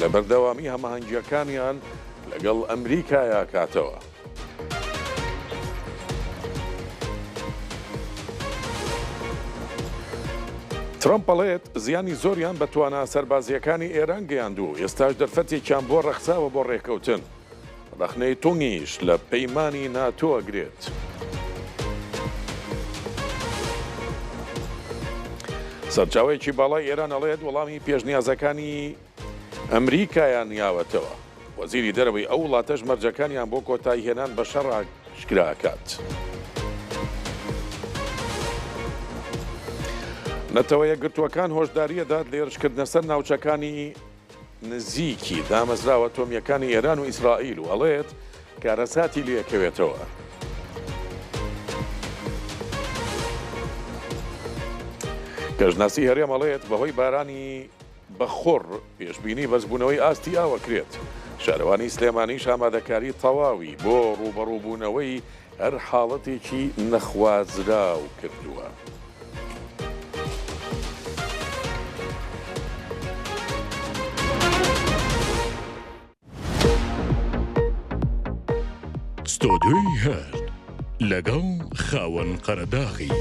لە بەردەوامی هەماهەنگییەکانیان لەگەڵ ئەمریکایا کاتەوە. ترەمپ ئەڵێت، زیانی زۆریان بە توانا سەربازییەکانی ئێران گەیاند و ئێستاش دەرفەتێکیان بۆ ڕەخساوە بۆ ڕێککەوتن. ڕەخنەی تونگیش لە پەیمانی ناتۆ ئەگرێت. سەرچاوەیەکی باڵای ئێران ئەڵێت وەڵامی پێشنیازەکانی ئەمریکایان یاوەتەوە. وەزیری دەرەوەی ئەو وڵاتەش مەرجەکانیان بۆ کۆتاییهێنان بە شەڕ ئاشکرا ئەکات. نەتەوە یەکگرتووەکان هۆشداری ئەدات لە هێرشکردنە سەر ناوچەکانی نزیکی دامەزراوە ئەتۆمییەکانی ئێران و ئیسرائیل و ئەڵێت کارەساتی لێکەوێتەوە. کەشناسی هەرێم ئەڵێت بەهۆی بارانی بەخوڕ پێشبینی بەرزبوونەوەی ئاستی ئاو ئەکرێت، شارەوانی سلێمانیش ئامادەکاری تەواوی بۆ ڕووبەڕووبوونەوەی هەر حاڵەتێکی نەخوازراو کردووە. ستۆدیۆی هەشت لەگەڵ خاوەن قەرەداغی.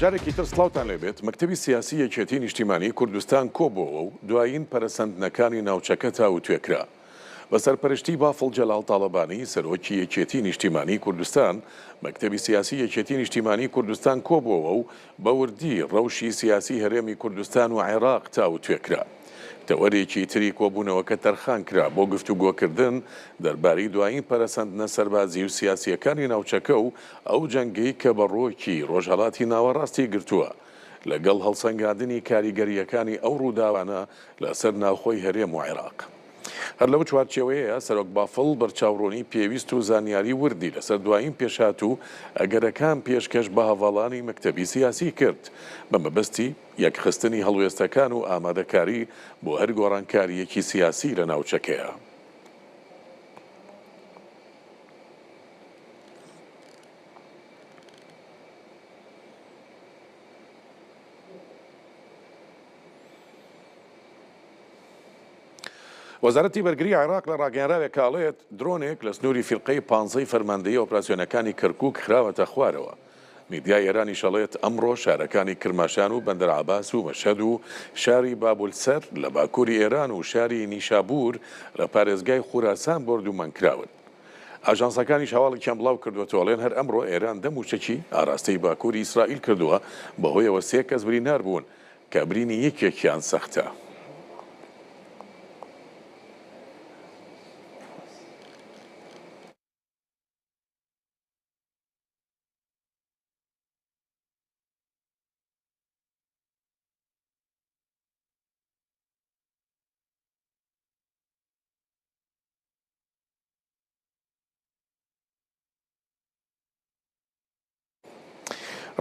جارێکی تر سڵاوتان لێبێت، مەکتەبی سیاسی یەکێتی نیشتیمانی کوردستان کۆبۆوە و دوایین پەرەسەندنەکانی ناوچەکە تاوتوێ کرا. بە سەرپەرشتی بافڵ جەلال تاڵەبانی، سەرۆکی یەکێتی نیشتیمانی کوردستان، مەکتەبی سیاسی یەکێتی نیشتیمانی کوردستان کۆبووەوە و بە وردی ڕەوشی سیاسی هەرێمی کوردستان و عێراق تاوتوێ کرا. تەوەرێکی تری کۆبوونەوەکە تەرخان کرا بۆ گفتوگۆکردن دەربارەی دوایین پەرەسەندنە سەربازی و سیاسییەکانی ناوچەکە و ئەو جەنگەی کە بەڕۆکی ڕۆژهەڵاتی ناوەڕاستی گرتووە لەگەڵ هەڵسەنگاندنی کاریگەرییەکانی ئەو ڕووداوانە لەسەر ناوخۆی هەرێم و عێراق. هەر لەو چوارچێوەیەیە سەرۆک بافڵ بەرچاوڕوونی پێویست و زانیاری وردی لەسەر دوایین پێشهات و ئەگەرەکان پێشکەش بە هەڤاڵانی مەکتەبی سیاسی کرد بە مەبەستی یەکخستنی هەڵوێستەکان و ئامادەکاری بۆ هەر گۆڕانکارییەکی سیاسی لە ناوچەکەیا. وەزارەتی بەرگری عێراق لە ڕاگەیەنراوێکا ئەڵێت، درۆنێک لە سنووری فیرقەی پانزەی فەرماندەیی ئۆپراسیۆنەکانی کەرکووک خراوەتە خوارەوە. میدیای ئێرانیش ئەڵێت، ئەمڕۆ شارەکانی کرماشان و بەندەر عەباس و مەشهەد و شاری بابولسەر لە باکووری ئێران و شاری نیشابوور لە پارێزگای خوراسان بۆردوومان کراون. ئاژانسەکانیش هەواڵێکیان بڵاو کردووەتەوە ئەڵێن هەر ئەمڕۆ ئێران دە مووشەکی ئاراستەی باکووری ئیسرائیل کردووە، بەهۆیەوە سێ کەس بریندار بوون. کە برینی یەکێکیان سەختە.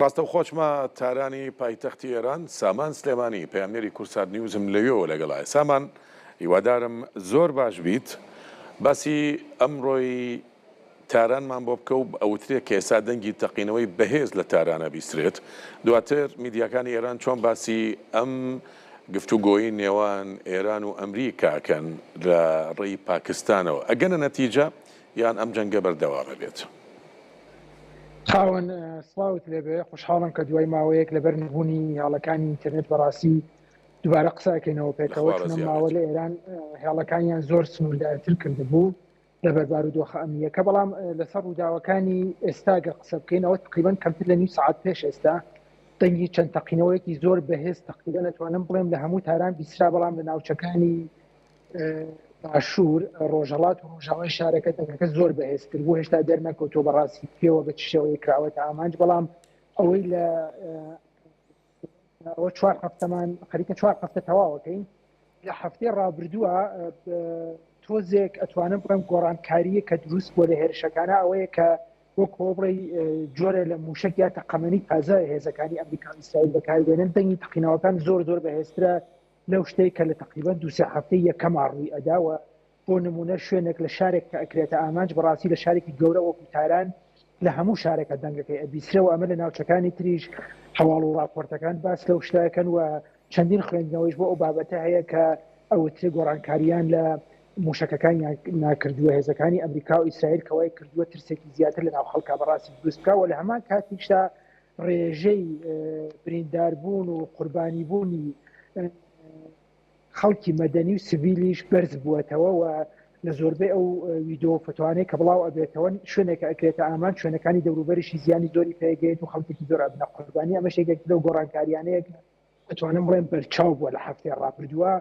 ڕاستەوخۆ چمە تارانی پایتەختی ئێران، سامان سلێمانی پەیامنێری کوردسات نیوزم لەوێوە لەگەڵایە. سامان هیوادارم زۆر باش بیت. باسی ئەمڕۆی تارانمان بۆ بکە و ئەوترێ کە ئێستا دەنگی تەقینەوەی بەهێز لە تارانە بیسترێت. دواتر میدیاکانی ئێران چۆن باسی ئەم گفتوگۆی نێوان ئێران و ئەمریکا ئەکەن لە ڕێی پاکستانەوە ئەگەنە نەتیجە یان ئەم جەنگە بەردەوام ئەبێت؟ خاوەن سڵاوت لێبێ خۆشحاڵم کە دوای ماوەیەک لەبەر نەبوونی هێڵەکانی ئینتەرنێت بەڕاستی دووبارە قسەکەینەوە پێکەوە چونە ماوە لە ئێران هێڵەکانیان زۆر سنووردارتر کردبوو لەبەر بارودۆخە ئەمنیەکە بەڵام لەسەر ڕووداوەکانی ئێستا گەر قسە بکەینەوە تقریبا کەمتر لە نیو سەعات پێش ئێستا دەنگی چەند تەقینەوەیەکی زۆر بەهێز تقریبا ئەتوانم بڵێم لە هەموو تاران بیسرا بەڵام لە ناوچەکانی باشوور ڕۆژهڵات و ڕۆژاوای شارەکە دەنگەکە زۆر بەهێزتر بوو هێشتا دەرنەکەوتووە بەڕاستی پێوە بە چ شێوەیە کراوەتە ئامانج بەڵام ئەوەی لە ئەوە چوار هەفتەمان خەریکە چوار هەفتە تەواوەکەین لە هەفتەی ڕابردووە تۆزێک ئەتوانم بڵێم گۆڕانکاریە کە دروست بۆ لە هێرشەکانە ئەوەیە کە وەک بڵێ جۆرە لە موشک یا تەقەمەنی تازە هێزەکانی ئەمریکا ئیسرائیل بەکاردێنن دەنگی تەقینەوەکان زۆر زۆر بەهێزترە لەو شتەی کە لە تەقریبەن دوو سێ هەفتەی یەکەما ڕووی ئەدا و بۆ نموونە شوێنێک لە شارێک کە ئەکرێتە ئامانج بەڕاستی لە شارێکی گەورە وەکو تاران لە هەموو شارێکە دەنگەکەی ئەبیسرێ و ئەمە لە ناوچەکانی تریش هەواڵ و ڕاپۆرتەکان باس لەو شتەکەن و. چەندین خوێندنەوەیش بۆ ئەو بابەتە هەیە کە ئەوترێ گۆڕانکاریان لە موشەکەکانیان ناکردووە هێزەکانی ئەمریکا و ئیسرائیل کەوای کردووە ترسێکی زیاتر لە ناو خەڵکا بەڕاستی دروست بکە و لە هەمان کاتیشدا ڕێژەی برینداربوون و قوربانیبوونی خەڵکی مەدەنی و سڤیلیش بەرز بووەتەوە و لە زۆربەی ئەو ویدۆ و فۆتۆانەی کە بڵاو ئەبێتەوە شوێنێکە ئەکرێتە ئامان شوێنەکانی دەوروبەریشی زیانی زۆری پێگەیت و خەڵکێکی زۆر ئەبنە قوربانی ئەمەش یەکێک لەو گۆڕانکاریانەیە کە ئەتوانم بڵێم بەرچاو بووە لە هەفتەی ڕابردووە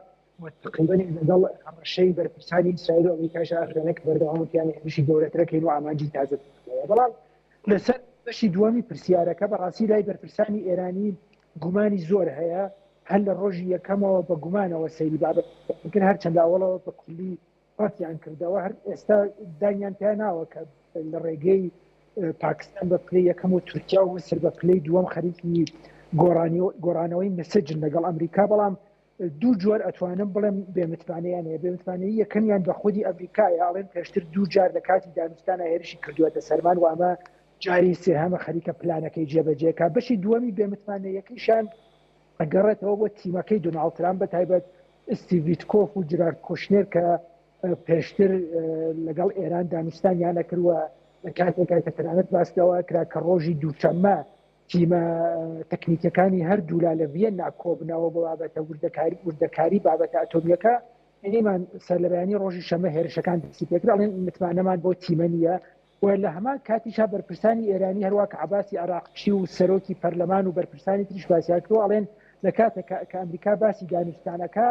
و تقریبا لەگەڵ هەڕەشەی بەرپرسانی ئیسرائیل و ئەمریکاش ئاخرانە کە بەردەوام وتیان هێرشی گەورەترەکەین و ئامانجی تازە بەڵام لەسەر بەشی دووەمی پرسیارەکە بەڕاستی لای بەرپرسانی ئێرانی گومانی زۆر هەیە هەر لە ڕۆژی یەکەمەوە بە گومانەوە سەیری بابەتەکەیان کرد، هەرچەندە ئەوەڵەوە بە کولی ڕەتیان کردەوە، هەر ئێستا دانیان پیا ناوە کە لە ڕێگەی پاکستان بە پلەی یەکەم و تورکیا و میسر بە پلەی دووەم خەریکی گۆڕانەوەی مسجن لەگەڵ ئەمریکا، بەڵام دوو جۆر ئەتوانم بڵێم بێمتمانەیان هەیە. بێمتمانەیی یەکەمیان بە خودی ئەمریکایە، ئەڵێن پێشتر دوو جار لە کاتی دانوستانە هێرشی کردووەتە سەرمان و ئەمە جاری سێهەمە خەریکە پلانەکەی جێبەجێ کا. بەشی دووەمی بێمتمانەیەکەیشیان ئەگەڕێتەوە بۆ تیمەکەی دۆناڵد ترامپ بە تایبەت ستیڤ ویتکۆف و جرارد کوشنێر کە پێشتر لەگەڵ ئێران دانوستانیان نەکرد و لە کاتێکا کە تەنانەت باس لەوە کرا کە ڕۆژی دووشەممە تیمە تەکنیکەکانی هەردوولا لە ڤیەننا کۆبنەوە بۆ بابەتە وردەکاری وردەکاری بابەتە ئەتۆمیەکە بینیمان سەرلەبەیانی ڕۆژی شەمە هێرشەکان دەستی پێکرد ئەڵێن متمانەمان بۆ تیمە نییە و لە هەمان کاتیشا بەرپرسانی ئێرانی هەروا کە عەباسی عراقچی و سەرۆکی پەرلەمان و بەرپرسانی تریش باسیان کردووە ئەڵێن لە کاتێک کە ئەمریکا باسی دانوستانەکە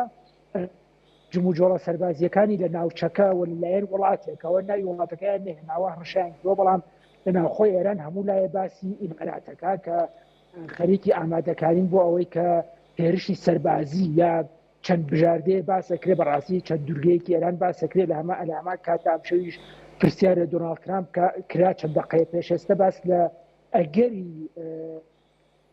جموجۆڵە سەربازیەکانی لە ناوچەکە و لەلایەن وڵاتێکەوە ناوی وڵاتەکەیان نەهێناوە هەڕەشەیان کردووە بەڵام لە ناوخۆی ئێران هەموو لایە باسی ئیماراتەکە کە خەریکی ئامادەکارین بۆ ئەوەی کە هێرشی سەربازی یا چەند بژاردەیە باسەکرێ بەڕاستی چەند دوورگەیەکی ئێران باسەکرێ لە هەمە ئەلاما کاتا ئەمشەویش پرسیار لە دۆناڵد ترامپ کرا چەند دقەیە پێش ئێستا باس لە ئەگەری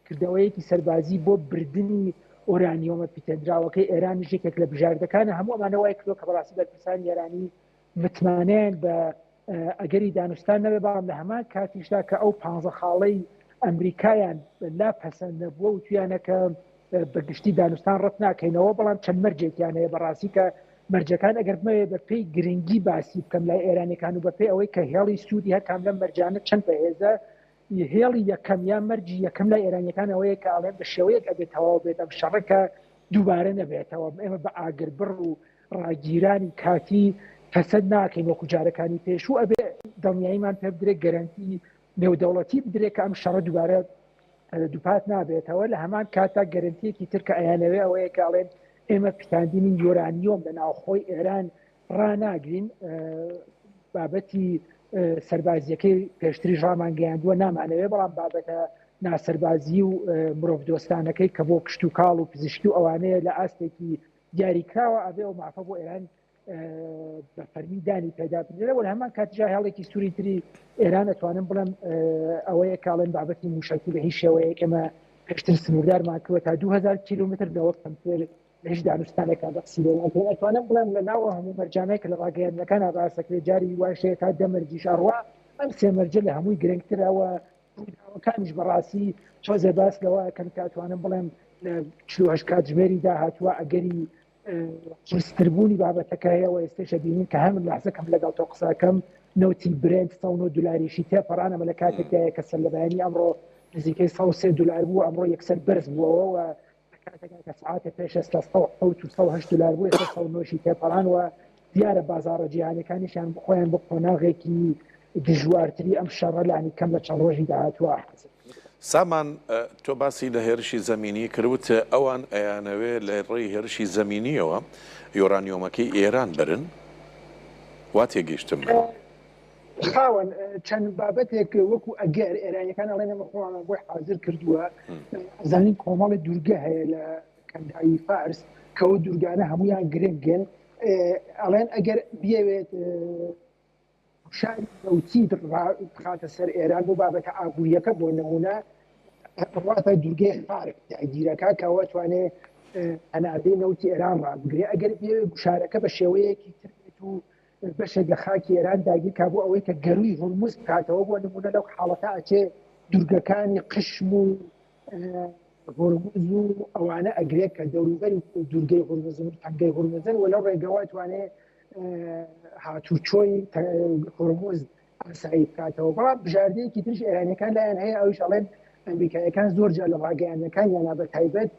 کردەوەیەکی سەربازی بۆ بردنی ئۆرانیۆمە پیتێندراوەکەی ئێرانیش یەکێک لە بژاردەکانە هەموو ئەمانە وای کردووە کە بەڕاستی بەرپرسانی ئێرانی متمانەیان بە ئەگەری دانوستان نەبێ بەڵام لە هەمان کاتیشدا کە ئەو پانزە خاڵەی ئەمریکایان لا پەسەند نەبووە و تویانە کە بە گشتی دانوستان ڕەت ناکەینەوە بەڵام چەند مەرجێکیان هەیە بەڕاستی کە مەرجەکان ئەگەر بمەوێ بە پێی گرنگی باسی بکەم لای ئێرانەکان و بە پێی ئەوەی کە هێڵی سوودی هەر کام لەم مەرجانە چەند بەهێزە هێڵی یەکەم یا مەرجی یەکەم لای ئێرانیەکان ئەوەیە کە ئەڵێن بە شێوەیەک ئەبێت تەواو بێت ئەم شەڕە کە دووبارە نەبێتەوە ئێمە بە ئاگربڕ و ڕاگیرانی کاتی پەسەند ناکەین وەکو جارەکانی پێشوو ئەبێ دڵنیاییمان پێ بدرێت گەرەنتی نێودەوڵەتی بدرێت کە ئەم شەڕە دووبارە دووپات نابێتەوە لە هەمان کاتا گەرنتیەکی تر کە ئەیانەوێ ئەوەیە کە ئەڵێن ئێمە پیتاندنی یۆرانیۆم لە ناوخۆی ئێران ڕاناگرین بابەتی سەربازیەکەی پێشتریش ڕامانگەیاندووە نامانەوێ بەڵام بابەتە ناسەربازی و مرۆڤ دۆستانەکەی کە بۆ کشت و کاڵ و پزیشکی و ئەوانەیە لە ئاستێکی دیاریکراوە ئەبێ ئەو مافە بۆ ئێران بە فەرمی دانی پێدا بنرێ وە لە هەمان کاتیشا هێڵێکی سووری تری ئێران ئەتوانم بڵێم ئەوەیە کاڵێن بابەتی موشکی بە هیچ شێوەیەک ئێمە پێشتر سنووردارمان کردووە تا 2000 کیلومتر لەوە کەمتر لە هیچ دانوستانێکا بەقسی لێ ناکرێت ئەتوانم بڵێم لە ناو هەموو مەرجانەی کە لە ڕاگەیاندنەکانا باس دەکرێت جاری وایش هەیە تا دە مەرجیش ئەڕوا ئەم سێ مەرجە لە هەمووی گرنگترە و ڕووداوەکانیش بەڕاستی تۆزێ باس لەوە ئەکەن کە ئەتوانم بڵێم لە 48 کاتژمێری داهاتووە ئەگەری قورستربوونی بابەتەکە هەیە و ئێستەش ئەبینین کە هەم لەحزە کەم لەگەڵ تۆ قسەکەم نەوتی برێنت 109 دلاریشی تێپەڕان ئەمە لە کاتێکدایە کە سەر لە بەیانی ئەمڕۆ نزیکەی 103 دلار بوو ئەمڕۆ یەکسەر بەرز بووەوە و لە کاتێکدا کە سەعاتێ پێش ئێستا 107 و 108 دلار بوو ئێستا 109 شی تێپەڕان و دیارە بازاڕە جیهانیەکانیشیان خۆیان بۆ قۆناغێکی دژوارتری ئەم شەڕە لانی کەم لە چەند ڕۆژی داهاتووە حەزر کردووە. سامان تۆ باسی لە هێرشی زەمینی کرد وت ئەوان ئەیانەوێ لە ڕێی هێرشی زەمینیەوە یۆرانیۆمەکەی ئێران بەرن وا تێگەیشتم من. خاوەن چەند بابەتێک وەکو ئەگەر ئێرانیەکان ئەڵێن ئێمە خۆمانمان بۆی حازر کردووە ئەزانین کۆمەڵی دوورگە هەیە لە کەنداوی فارس کە ئەو دوورگانە هەمویان گرنگن ئەڵێن ئەگەر بیەوێت شاری نەوتی بخاتە سەر ئێران بۆ بابەتە ئابووریەکە بۆ نمونە ڕاتە دوورگەی خارک داگیرەکە کەەوە توانێ هەناردەی نەوتی ئێران ڕابگرێ ئەگەر بێ گوشارەکە بە شێوەیەکی تر بێت و بەشێک لە خاکی ئێران داگیرکا بۆ ئەوەی کە گەرووی هورمز بکاتەوە بۆ نمونە لەو حاڵەتە ئەچێ دوورگەکانی قشم و. هورمز و ئەوانە ئەگرێت کە دەوروبەری دوورگەی هورمزن و تەنگەی هورمزن و لەو ڕێگەوە توانێت هاتوچۆی هورمز ئاسایی بکاتەوە. بەڵام بژاردەیەکی تریش ئێرانیەکان لایان هەیە، ئەویش ئەڵێن ئەمریکایەکان زۆر جار لە ڕاگەیاندنەکانیانە بە تایبەت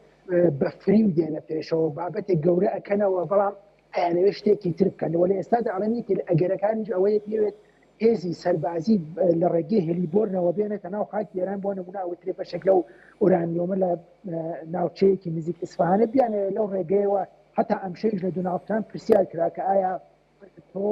بە فریو دێنە پێشەوە، بابەتێک گەورە ئەکەنەوە بەڵام ئەیانەوێت شتێکی تر بکەن. وە لە ئێستادا ئەڵێن یەکێ لە ئەگەرەکانیش ئەوەیە بێت هێزی سەربازی لە ڕێگەی هێلیبۆرنەوە بێنێتە ناو خاکی ئێران، بۆ نمونە ئەوترێ بەشێک لەو ئورانیۆمە لە ناوچەیەکی نزیک ئیسفەهانە بیانەوێت لەو ڕێگەیەوە. هەتا ئەمشەویش لە دۆناڵد ترامپ پرسیار کرا کە ئایا تۆ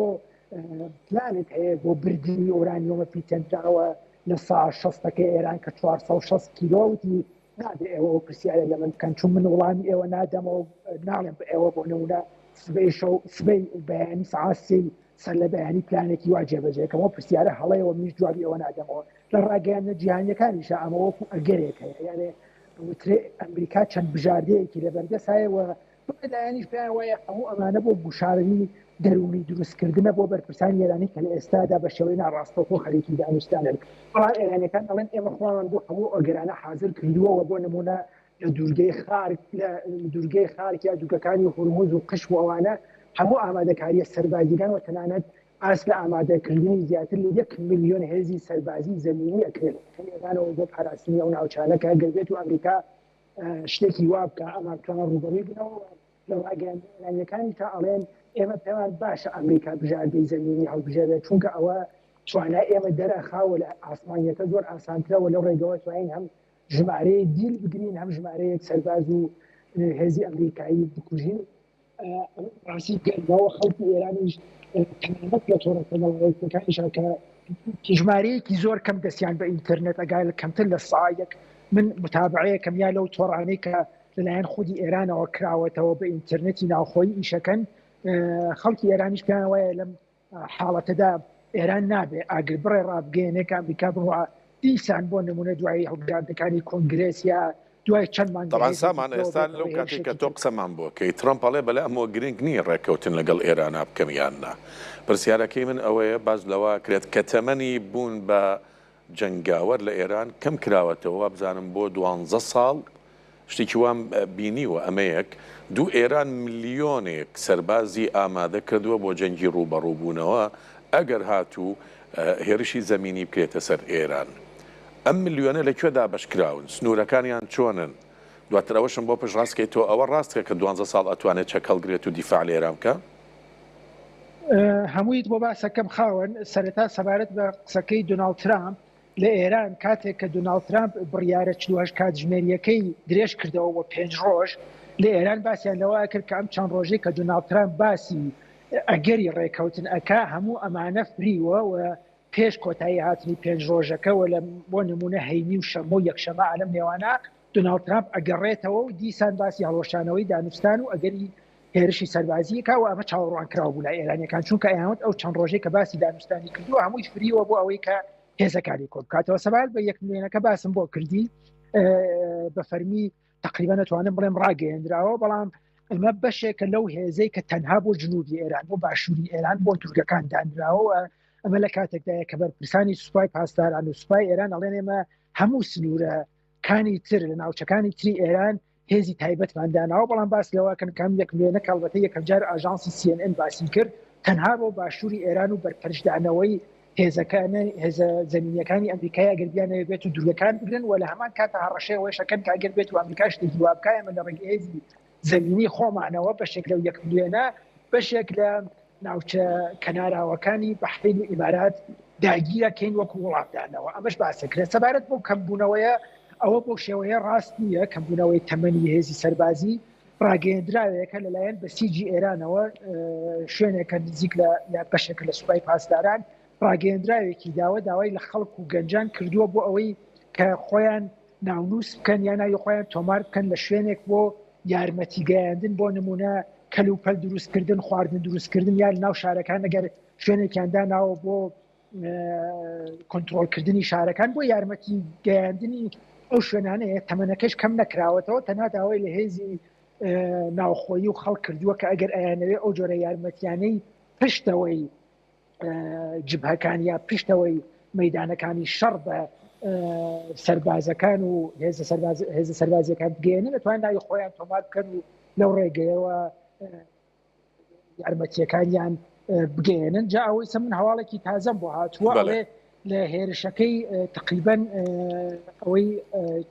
پلانت هەیە بۆ بردنی ئۆرانیۆمە پیتێندراوە لە سا شەستەکەی ئێران کە 460 کیلۆ؟ وتی نابێ ئێوە ئەو پرسیارە لە من بکەن، چون من وڵامی ئێوە نادەمەوە، ناڵێم بە ئێوە بۆ نمونە سبەی شەو سبەی بەیانی سەعات سێی سەر لە بەیانی پلانێکی وا جێبەجێکەمەوە، پرسیارە هەڵەیەوە منیش جوابی ئەوە نادەمەوە. لە ڕاگەیاندنە جیهانیەکانیشا ئەمە وەکو ئەگەرێک هەیە، یانێ وترێ ئەمریکا چەند بژاردەیەکی لەبەردەست هەیە و بەڵێ لایەنیش پێیان وایە هەموو ئەمانە بۆ گوشاری دەروونی دروستکردنە بۆ بەرپرسانی ئێرانی کە لە ئێستادا بە شێوەی ناڕاستەوخۆ خەریکی دانوستانن. بەڵام ئێرانیەکان ئەڵێن ئێمە خۆمان بۆ هەموو ئەگەرانە حازر کردووە و بۆ نمونە لە دوورگەی خارک لە دوورگەی خارک یا دوورگەکانی هورمز و قشم و ئەوانە هەموو ئامادەکاریە سەربازیەکان و تەنانەت باس لە ئامادەکردنی زیاتر لە یەک ملیۆن هێزی سەربازی زەمینی ئەکرێت لە ئێرانەوە بۆ پاراستنی ئەو ناوچانە کە ئەگەر بێت و ئەمریکا شتێکی وا بکە ئەمان بتوانن ڕووبەڕووی بنەوە. لە ڕاگەیاندنە ئێرانییەکانی تا ئەڵێن ئێمە پێمان باشە ئەمریکا بژاردەی زەمینی هەڵبژێرێت، چونکە ئەوە توانای ئێمە دەرئەخا و لە ئاسمانیەکە زۆر ئاسانترە و لەو ڕێگەوە توانین هەم ژمارەیەک دیل بگرین هەم ژمارەیەک سەرباز و هێزی ئەمریکایی بکوژین. ڕاستی گەرمەوە خەڵکی ئێرانیش تەنانەت لە تۆڕە کۆمەڵایەتیەکانیشا کە ژمارەیەکی زۆر کەم دەستیان بە ئینتەرنێت ئەگا لە کەمتر لە سایەک من متابعەیەکەم یا لەو تۆڕانەی کە لەلایەن خودی ئێرانەوە کراوەتەوە بە ئینتەرنێتی ناوخۆیی ئیشەکەن، خەڵکی ئێرانیش پێیان وایە لەم حاڵەتەدا ئێران نابێ ئاگربڕێ ڕابگەیەنێ کە ئەمریکا بڕوا دیسان بۆ نمونە دوایی هەڵبژاردنەکانی کۆنگرێس یا دوای چەند مانگ تەبعەن سامان ئێستا لەو کاتێک کە تۆ قسەمان بۆ کەی ترەمپ ئەڵێ بەلە ئەمەوە گرنگ نییە ڕێککەوتن لەگەڵ ئێرانا بکەم یان نا پرسیارەکەی من ئەوەیە باس لەوە کرێت کە تەمەنی بوون بە جەنگاوەر لە ئێران کەم کراوەتەوە وابزانم بۆ دوانزە ساڵ شتێکی وام بینیوە ئەمە یەک. دوو ئێران ملیۆنێک سەربازی ئامادە کردووە بۆ جەنگی ڕووبەڕووبوونەوە ئەگەر هاتوو هێرشی زەمینی بکرێتە سەر ئێران. ئەم ملیۆنە لە کوێ دابەش کراون؟ سنوورەکانیان چۆنن؟ دواتر ئەوەشم بۆ پشتڕاست کەی تۆ ئەوە ڕاستە کە دوانزە ساڵ ئەتوانێت چەک هەڵگرێت و دیفاع لە ئێران بکا؟ هەموویت بۆ باسەکەم خاوەن، سەرەتا سەبارەت بە قسەکەی دۆناڵد ترامپ، لە ئێران کاتێک کە دۆناڵد ترامپ بڕیارە 48 کاتژمێرییەکەی درێژ کردەوە بۆ پێنج ڕۆژ، لە ئێران باسیان لەوە ئەکرد کە ئەم چەند ڕۆژەی کە دۆناڵد ترامپ باسی ئەگەری ڕێکەوتن ئەکا هەموو ئەمانە فریوە و پێش کۆتایی هاتنی پێنج ڕۆژەکە و لە بۆ نمونە هەینی و شەممە و یەکشەمە ئالەم نێوانە دۆناڵد ترامپ ئەگەڕێتەوە و دیسان باسی هەڵوەشانەوەی دانوستان و ئەگەری هێرشی سەربازی کا و ئەمە چاوەڕوانکراو بوو لای ئێرانیەکان، چونکە ئەیانوت ئەو چەند ڕۆژەی کە باسی دانوستانی کردووە هەمووی فریوە بۆ ئەوەی کە هێزەکانی کۆ بکاتەوە. سەبارەت بە یەک ملیۆنەکە باسم بۆ کردی بە فەرمی تقریبا نەتوانم بڵێم ڕاگەیەندراوە، بەڵام ئەمە بەشێکە لەو هێزەی کە تەنها بۆ جنوبی ئێران بۆ باشووری ئێران بۆ دوورگەکان دانراوە. ئەمە لە کاتێکدایە کە بەرپرسانی سوپای پاسداران و سوپای ئێران ئەڵێن ئێمە هەموو سنوورە کانی تر لە ناوچەکانی تری ئێران هێزی تایبەتمان داناوە، بەڵام باس لەوە کەن کام یەک ملیۆنە کە ئەڵبەتە یەکەمجار ئاژانسی CNN باسی کرد تەنها بۆ باشووری ئێران و بەرپەرچدانەوەی هێزەکان هێزە زەمینیەکانی ئەمریکای ئەگەر بیانەوێ بێت و دوورگەکان بگرن و لە هەمان کاتە هەڕەشەی ئەوەیش ئەکەن کە ئەگەر بێت و ئەمریکا شتێکی وا بکا ئێمە لە ڕێگەی هێزی زەمینی خۆمانەوە بەشێک لەو یەک ملیۆنە بەشێک لە ناوچە کەناراوەکانی بەحرین و ئیمارات داگیرەکەین وەکو وڵاتدانەوە ئەمەش باسەکرێت. سەبارەت بۆ کەمبوونەوەیە ئەوە بۆ شێوەیە ڕاست نییە، کەمبوونەوەی تەمەنی هێزی سەربازی ڕاگەیەندراوێکە لەلایەن بەسیجی ئێرانەوە شوێنێکە نزیک لە یا بەشێکە لە سوپای پاسداران ڕاگەیەندراوێکی داوە داوای لە خەڵک و گەنجان کردووە بۆ ئەوەی کە خۆیان ناونووس بکەن یا ناوی خۆیان تۆمار بکەن لە شوێنێک بۆ یارمەتی گەیاندن بۆ نمونە کەلوپەل دروستکردن خواردن دروستکردن یا ناو شارەکان ئەگەر شوێنێکیان داناوە بۆ کۆنترۆڵکردنی شارەکان بۆ یارمەتی گەیاندنی ئەو شوێنانەیە تەمەنەکەش کەم نەکراوەتەوە تەنها داوای لە هێزی ناوخۆیی و خەڵک کردووە کە ئەگەر ئەیانەوێ ئەو جۆرە یارمەتیانەی پشتەوەی جبهەکان یا پشتەوەی مەدانەکانی شەڕ بە سەربازەکان و هێزە سەرباز هێزە سەربازیەکان بگەێنن دەتوان ناوی خۆیان تۆمار بکەن و لەو ڕێگەیەوە یارمەتیەکانیان بگەێنن جا ئەوەی سە من هەواڵێکی تازەم بۆ هاتووە ئەڵێ لە هێرشەکەی تقریبن ئەوەی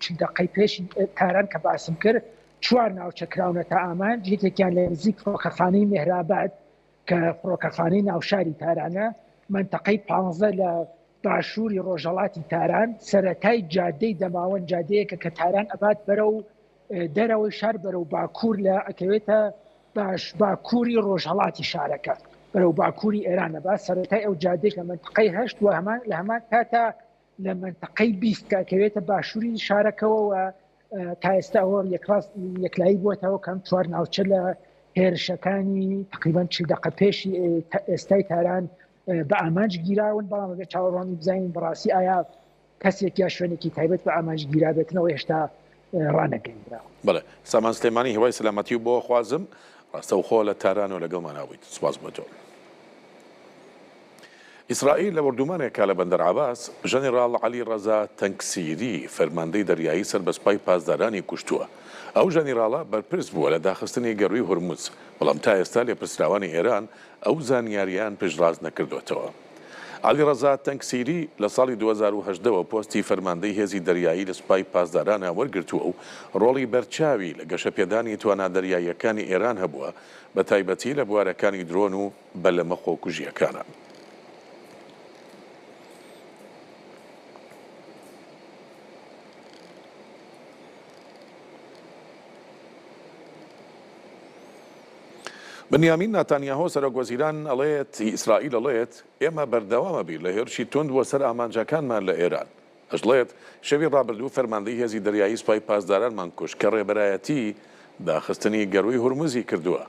چ دقەی پێش تاران کە باسم کرد چوار ناوچە کراونەتە ئامانج یەکێکیان لە نزیک فڕۆکەخانەی مێهراباد کە فڕۆکەخانەی ناوشاری تارانە مەنتەقەی پ لە باشووری ڕۆژهەڵاتی تاران سەرەتای جادەی دەماوەند جادەیەکە کە تاران ئەبات بەرەو دەرەوەی شار بەرەو باکوور لە ئەکەوێتە باش باکووری ڕۆژهەڵاتی شارەکە بەرەو باکووری ئێران ئەبا سەرەتای ئەو جادەی لە مەنتقەی هەشت و هەمان لە هەمان کاتا لە مەنتقەی 20 کە ئەکەوێتە باشووری شارەکەوە و تا ئێستا ئەوە یەکڕاست یەکلایی بووەتەوە کەم چوار ناوچە لە هێرشەکانی تقریبان 40 دقە پێشی ئێستای تاران بە ئامانج گیراون، بەڵام ئەبێت چاوەڕوانی بزانین بەڕاستی ئایا کەسێک یا شوێنێکی تایبەت بە ئامانج گیرابێتنەوە هێشتا ڕانەگەیندراوە. بەڵێ سامان سلێمانی هیوای سەلامەتی و بۆ خوازم ڕاستەوخۆ لە تارانەوە لەگەڵمانا بوویت سوپاس بۆ تۆ. ئیسرائیل لە بۆردومانێکا لە بەندەر عەباس، ژەنیڕاڵ عەلی ڕەزا تەنگسیری فەرماندەی دەریایی سەر بە سوپای پاسدارانی کوشتووە. ئەو ژەنیڕاڵە بەرپرس بووە لە داخستنی گەرووی هورمز، بەڵام تا ئێستا لێپرسراوانی ئێران ئەو زانیارییەیان پشتڕاست نەکردۆتەوە. عەلیڕەزا تەنگسیری لە ساڵی 2018 وە پۆستی فەرماندەی هێزی دەریایی لە سوپای پاسدارانا وەرگرتووە و ڕۆڵی بەرچاوی لە گەشەپێدانی توانا دەریاییەکانی ئێران هەبووە، بەتایبەتی لە بوارەکانی درۆن و بەلەمە خۆکوژییەکانا. بنیامین ناتانیاهۆ سەرۆک وەزیران ئەڵێت ئیسرائیل ئەڵێت ئێمە بەردەوام ئەبین لە هێرشی توند بۆ سەر ئامانجەکانمان لە ئێران. ئەشڵێت شەوی ڕابردوو فەرماندەی هێزی دەریایی سوپای پاسدارانمان کوشت کە ڕێبەرایەتی داخستنی گەرووی هورمزی کردووە.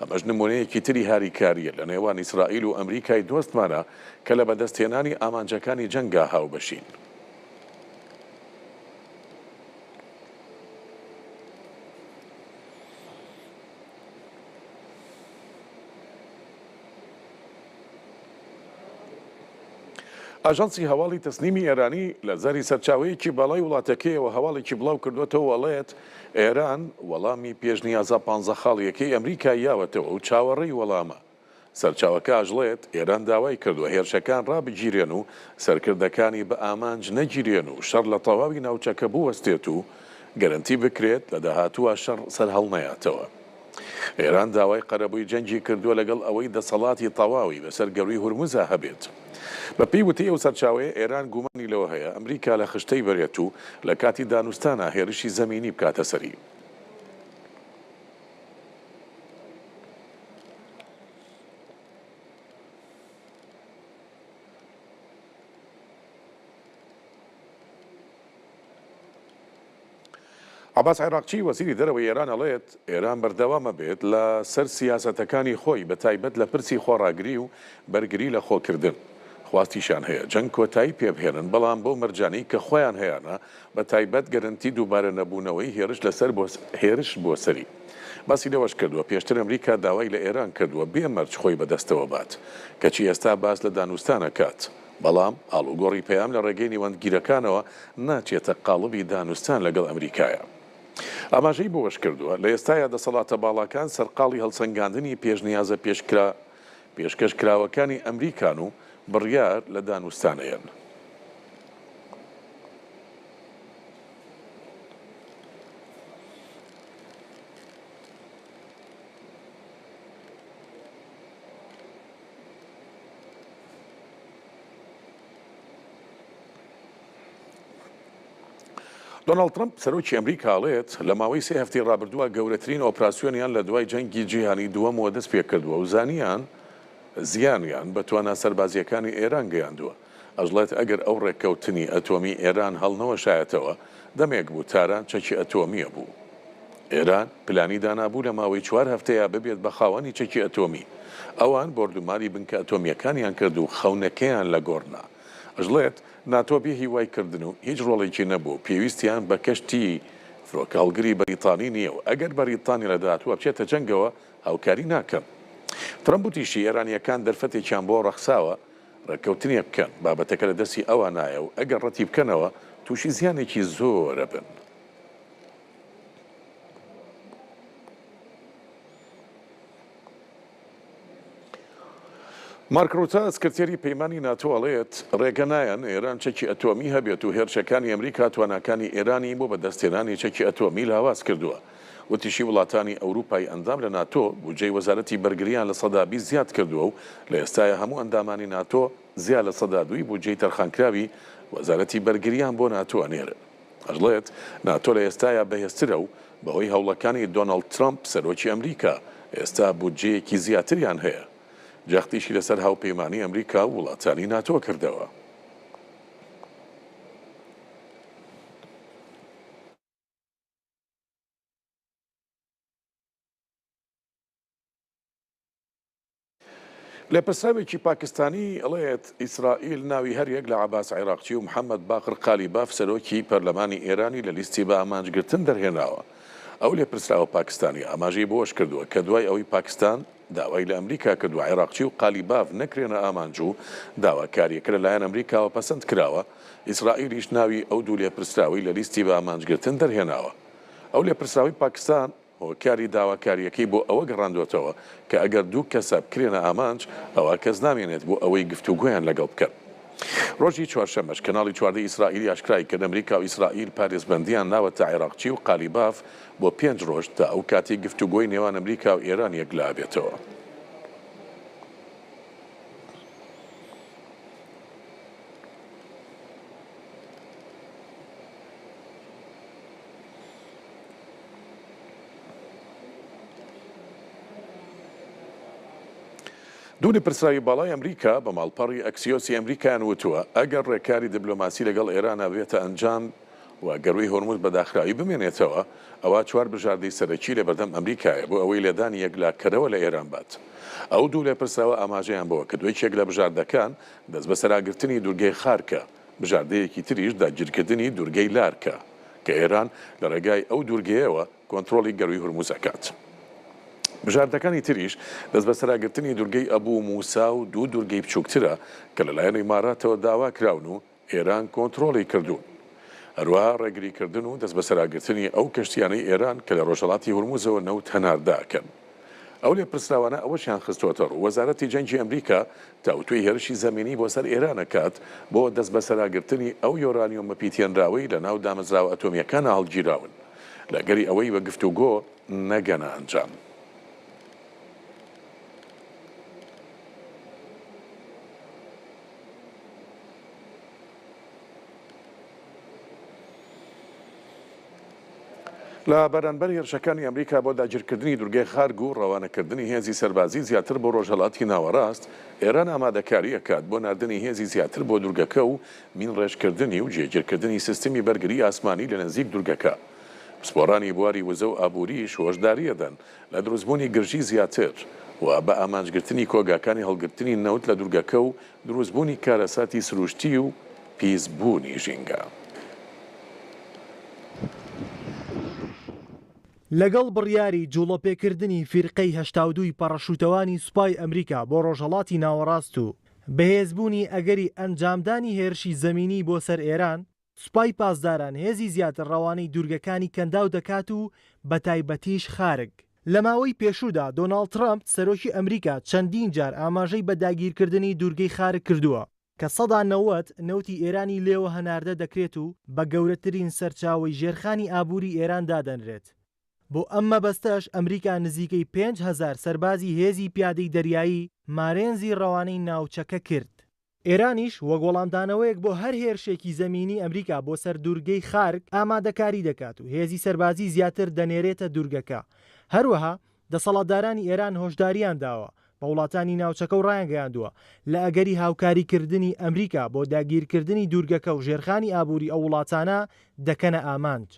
ئەمەش نموونەیەکی تری هاریکارییە لە نێوان ئیسرائیل و ئەمریکای دۆستمانە کە لە بەدەستهێنانی ئامانجەکانی جەنگا هاوبەشین. ئاژانسی هەواڵی تەسنیمی ئێرانی لە زاری سەرچاوەیەکی باڵای وڵاتەکەیەوە هەواڵێکی بڵاو کردووەتەوە و ئەڵێت ئێران وەڵامی پێشنیازە پانزە خاڵییەکەی ئەمریکای یاوەتەوە و چاوەڕێی وەڵامە. سەرچاوەکە ئەشڵێت، ئێران داوای کردووە هێرشەکان ڕابگیرێن و سەرکردەکانی بە ئامانج نەگیرێن و شەڕ لە تەواوی ناوچەکە بوەستێت و گەرەنتی بکرێت لە داهاتووە شەڕ سەرهەڵنەیاتەوە. ئێران داوای قەرەبووی جەنگی کردووە لەگەڵ ئەوەی دەسەڵاتی تەواوی بەسەر گەرووی هورمزا هەبێت. بەپێی وتەی ئەو سەرچاوەیە، ئێران گومانی لەوە هەیە ئەمریکا لە خشتەی بەرێت و لە کاتی دانوستانا هێرشی زەمینی بکاتە سەری. عەباس عێراقچی وەزیری دەرەوەی ئێران ئەڵێت، ئێران بەردەوام ئەبێت لە سەر سیاسەتەکانی خۆی بە تایبەت لە پرسی خۆڕاگری و بەرگری لە خۆکردن. خواستیشیان هەیە جەنگ کۆتایی پێبهێنن بەڵام بەو مەرجانەی کە خۆیان هەیانە بە تایبەت گەرەنتی دووبارە نەبوونەوەی هێرش لەسەر هێرش بۆ سەری. باسی لەوەش کردووە، پێشتر ئەمریکا داوای لە ئێران کردووە بێ مەرج خۆی بەدەستەوە بات، کەچی ئێستا باس لە دانوستان ئەکات، بەڵام ئاڵوگۆڕی پەیام لە ڕێگەی نێوەندگیرەکانەوە ناچێتە قاڵبی دانوستان لەگەڵ ئەمریکایە. ئاماژەی بەوەشکردووە، لە ئێستایا دەسەڵاتە باڵاکان سەرقاڵی هەڵسەنگاندنی پێشنیازە پێشکەشکراوەکانی ئەمریکان و بڕیار لە دانوستان ئەیەن. دۆناڵد ترەمپ، سەرۆکی ئەمریکا ئەڵێت، لە ماوەی سێ هەفتەی ڕابردووە گەورەترین ئۆپراسیۆنیان لە دوای جەنگی جیهانی دووەمەوە دەستپێکردووە و زانیان زیانیان بە توانا سەربازییەکانی ئێران گەیاندووە. ئەشڵێت ئەگەر ئەو ڕێککەوتنی ئەتۆمی ئێران هەڵنەوەشایەتەوە، دەمێک بوو تاران چەکی ئەتۆمی ئەبوو. ئێران پلانی دانابوو لە ماوەی چوار هەفتەیا ببێت بە خاوەنی چەکی ئەتۆمی. ئەوان بۆردومانی بنکە ئەتۆمییەکانیان کرد و خەونەکەیان لە گۆڕ نا. ئەشڵێت ناتۆ بێ هیوای کردن و هیچ ڕۆڵێکی نەبوو و پێویستیان بە کەشتی فرۆکەهەڵگری بەریتانی نییە و ئەگەر بەریتانیا لە داهاتووە بچێتە جەنگەوە هاوکاری ناکەن. ترەمپ وتیشی ئێرانییەکان دەرفەتێکیان بۆ ڕەخساوە. ڕێککەوتنێک بکەن، بابەتەکە لە دەستی ئەوانایە و ئەگەر ڕەتی بکەنەوە تووشی زیانێکی زۆر ئەبن. مارک ڕوتە، سکرتێری پەیمانی ناتۆ ئەڵێت، ڕێگە نایەن ئێران چەکی ئەتۆمی هەبێت و هێرشەکانی ئەمریکا تواناکانی ئێرانی بۆ بەدەستهێنانی چەکی ئەتۆمی لاواز کردووە. وتیشی، وڵاتانی ئەوروپای ئەندام لە ناتۆ بودجەی وەزارەتی بەرگرییان 20% زیاد کردووە و لە ئێستایا هەموو ئەندامانی ناتۆ زیا 2% ی بودجەی تەرخانکراوی وەزارەتی بەرگرییان بۆ ناتۆ ئەنێرن. ئەشڵێت، ناتۆ لە ئێستایا بەهێزترە و بەهۆی هەوڵەکانی دۆناڵد ترەمپ سەرۆکی ئەمریکا ئێستا بودجەیەکی زیاتریان هەیە. جەختیشی لەسەر هاوپەیمانی ئەمریکا و وڵاتانی ناتۆ کردەوە. لێپرسراوێکی پاکستانی ئەڵێت، ئیسرائیل ناوی هەریەک لە عەباس عێراقچی و محەمەد باقر قالیباف سەرۆکی پەرلەمانی ئێرانی لە لیستی بە ئامانجگرتن دەرهێناوە. ئەو لێپرسراوە پاکستانیە ئاماژەی بەوەشکردووە کە دوای ئەوەی پاکستان داوای لە ئەمریکا کردووە عێراقچی و قالیباف نەکرێنە ئامانج و داواکارییەکە لەلایەن ئەمریکاوە پەسەند کراوە، ئیسرائیلیش ناوی ئەو دوو لێپرسراوەی لە لیستی بە ئامانجگرتن دەرهێناوە. ئەو لێپرسراوەی پاکستان هۆکاری داواکارییەکەی بۆ ئەوە گەڕاندووەتەوە کە ئەگەر دوو کەسە بکرێنە ئامانج، ئەوا کەس نامێنێت بۆ ئەوەی گفتوگۆیان لەگەڵ بکەن. ڕۆژی چوارشەممەش کەناڵی چواردەی ئیسرائیلی ئاشکرای کرد، ئەمریکا و ئیسرائیل پارێزبەندییان ناوەتە عێراقچی و قالیباف بۆ پێنج ڕۆژ تا ئەو کاتەی گفتوگۆی نێوان ئەمریکا و ئێران یەکلابێتەوە. دوو لێپرسراوی باڵای ئەمریکا بە ماڵپەڕی ئەکسیۆسی ئەمریکایان وتووە، ئەگەر ڕێکاری دیبلۆماسی لەگەڵ ئێرانا ببێتە ئەنجام و گەرووی هۆرموز بە داخراوی بمێنێتەوە، ئەوا چوار بژاردەی سەرەکی لەبەردەم ئەمریکایە بۆ ئەوەی لێدانی یەکلاکەرەوە لە ئێران بات. ئەو دوو لێپرسراوە ئاماژەیان بەوە کردووە، یەکێک لە بژاردەکان دەستبەسەراگرتنی دوورگەی خارکە، بژاردەیەکی تریش داگیرکردنی دوورگەی لارکە کە ئێران لە ڕێگای ئەو دوورگەیەوە کۆنترۆڵی گەرووی هورمز ئەکات. بژاردەکانی تریش دەستبەسەراگرتنی دوورگەی ئەبوو موسا و دوو دوورگەی بچووکترە کە لەلایەن ئیماراتەوە داواکراون و ئێران کۆنترۆڵی کردوون. هەروەها ڕێگریکردن و دەستبەسەراگرتنی ئەو کەشتیانەی ئێران کە لە ڕۆژهەڵاتی هورمزەوە نەوت هەناردە ئەکەن. ئەو لێپرسراوانە ئەوەشیان خستووەتەڕوو، وەزارەتی جەنگی ئەمریکا تاوتوێی هێرشی زەمینی بۆ سەر ئێران ئەکات بۆ دەستبەسەراگرتنی ئەو یۆرانیۆمە پیتێنراوەی لەناو دامەزراوە ئەتۆمییەکانا هەڵگیراون لە ئەگەری ئەوەی بە گفتوگۆ نەگەنە ئەنجام. لە بەرانبەر هێرشەکانی ئەمریکا بۆ داگیرکردنی دورگەی خارگ و ڕەوانەکردنی هێزی سەربازی زیاتر بۆ ڕۆژهەڵاتی ناوەڕاست، ئێران ئامادەکاری ئەکات بۆ ناردنی هێزی زیاتر بۆ دورگەکە و مینڕێژکردنی و جێگیرکردنی سیستمی بەرگری ئاسمانی لە نزیک دورگەکە. پسپۆڕانی بواری وزە و ئابووریش هۆشداری ئەدەن لە دروستبوونی گرژی زیاتر و بە ئامانجگرتنی کۆگاکانی هەڵگرتنی نەوت لە دورگەکە و دروستبوونی کارەساتی سروشتی و پیسبوونی ژینگە. لەگەڵ بڕیاری جوڵەپێکردنی فیرقەی 82 ی پەڕەشوتەوانی سوپای ئەمریکا بۆ ڕۆژهەڵاتی ناوەڕاست و بەهێزبوونی ئەگەری ئەنجامدانی هێرشی زەمینی بۆ سەر ئێران، سوپای پاسداران هێزی زیاتر ڕەوانەی دوورگەکانی کەنداو دەکات و بەتایبەتیش خارگ. لە ماوەی پێشوودا دۆناڵد ترەمپ، سەرۆکی ئەمریکا چەندین جار ئاماژەی بە داگیرکردنی دوورگەی خارگ کردووە کە 90% نەوتی ئێرانی لێوە هەناردە دەکرێت و بە گەورەترین سەرچاوەی ژێرخانی ئابووری ئێران دادەنرێت. بۆ ئەم مەبەستەش ئەمریکا نزیکەی 5000 سەربازی هێزی پیادەی دەریایی مارێنزی ڕەوانەی ناوچەکە کرد. ئێرانیش وەک وەڵامدانەوەیەک بۆ هەر هێرشێکی زەمینی ئەمریکا بۆ سەر دوورگەی خارک ئامادەکاری دەکات و هێزی سەربازی زیاتر دەنێرێتە دوورگەکە. هەروەها دەسەڵاتدارانی ئێران هۆشدارییان داوە بە وڵاتانی ناوچەکە و ڕایانگەیاندووە لە ئەگەری هاوکاریکردنی ئەمریکا بۆ داگیرکردنی دوورگەکە و ژێرخانی ئابووری ئەو وڵاتانە دەکەنە ئامانج.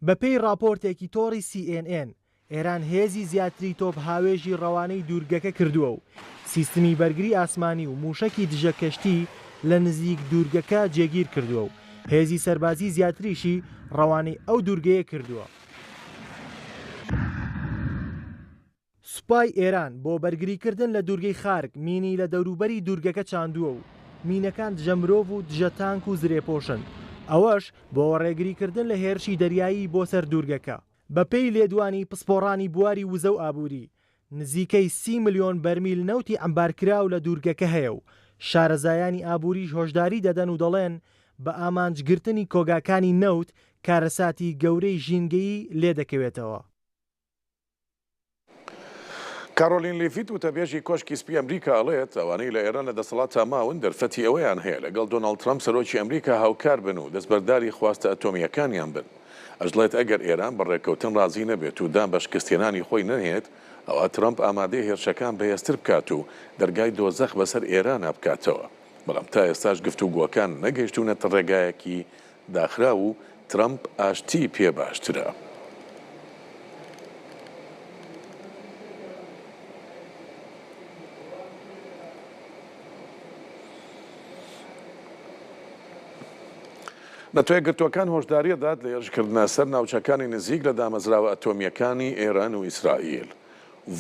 بەپێی ڕاپۆرتێکی تۆڕی سی ئێن ئێن، ئێران هێزی زیاتری تۆپهاوێژی ڕەوانەی دوورگەکە کردووە و سیستمی بەرگری ئاسمانی و مووشەکی دژە کەشتی لە نزیک دوورگەکە جێگیر کردووە و هێزی سەربازی زیاتریشی ڕەوانەی ئەو دوورگەیە کردووە. سوپای ئێران بۆ بەرگریکردن لە دوورگەی خارک مینی لە دەوروبەری دوورگەکە چاندووە و. مینەکان دژە مرۆڤ و دژە تانک و زرێپۆشن، ئەوەش بۆ ڕێگریکردن لە هێرشی دەریایی بۆ سەر دوورگەکە. بەپێی لێدوانی پسپۆڕانی بواری وزە و ئابووری، نزیکەی 30 ملیۆن بەرمیل نەوتی عەمبارکراو لە دوورگەکە هەیە و شارەزایانی ئابووریش هۆشداری دەدەن و دەڵێن بە ئامانجگرتنی کۆگاکانی نەوت کارەساتی گەورەی ژینگەیی لێدەکەوێتەوە. کارۆلین لیڤیت وتەبێژی کۆشکی سپی ئەمریکا ئەڵێت، ئەوانەی لە ئێران لە دەسەڵاتدا ماون دەرفەتی ئەوەیان هەیە لەگەڵ دۆناڵد ترەمپ سەرۆکی ئەمریکا هاوکار بن و دەستبەرداری خواستە ئەتۆمییەکانیان بن. ئەشڵێت ئەگەر ئێران بە ڕێککەوتن ڕازی نەبێت و دان بە شکستهێنانی خۆی نەنێت، ئەوا ترەمپ ئامادەیە هێرشەکان بەهێزتر بکات و دەرگای دۆزەخ بەسەر ئێرانا بکاتەوە. بەڵام تا ئێستاش گفتوگۆکان نەگەیشتوونەتە ڕێگایەکی داخراو و ترەمپ ئاشتیی پێ باشترە. نەتەوەیەکگرتووەکان هۆشداری دەدات لە هێرشکردنە سەر ناوچەکانی نزیک لە دامەزراوە ئەتۆمییەکانی ئێران و ئیسرائیل.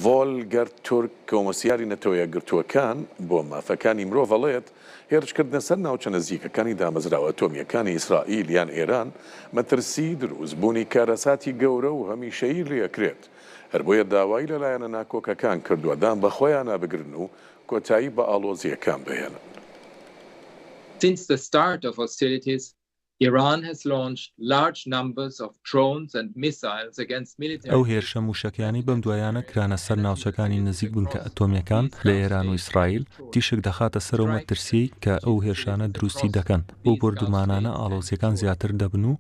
ڤۆلگەر تورک، کۆمسیاری نەتەوە یەکگرتووەکان بۆ مافەکانی مرۆڤ ئەڵێت، هێرشکردنە سەر ناوچە نزیکەکانی دامەزراوە ئەتۆمییەکانی ئیسرائیل یان ئێران مەترسیی دروستبوونی کارەساتی گەورە و هەمیشەیی لێکرێت، هەر بۆیە داوای لە لایەنە ناکۆکەکان کردووە دان بە خۆیانا بگرن و کۆتایی بە ئاڵۆزییەکان بهێنن. Since the start of hostilities, Iran has launched large numbers of drones and missiles against military. ئەو هێرشە مووشەکیانەی بەم دوایانە کرانە سەر ناوچەکانی نزیک بنکە ئەتۆمییەکان لە ئێران و ئیسرائیل، تیشک دەخاتە سەر ئەو مەترسییەی کە ئەو هێرشانە دروستی دەکەن. بەو بۆردومانانە ئاڵۆزییەکان زیاتر دەبن و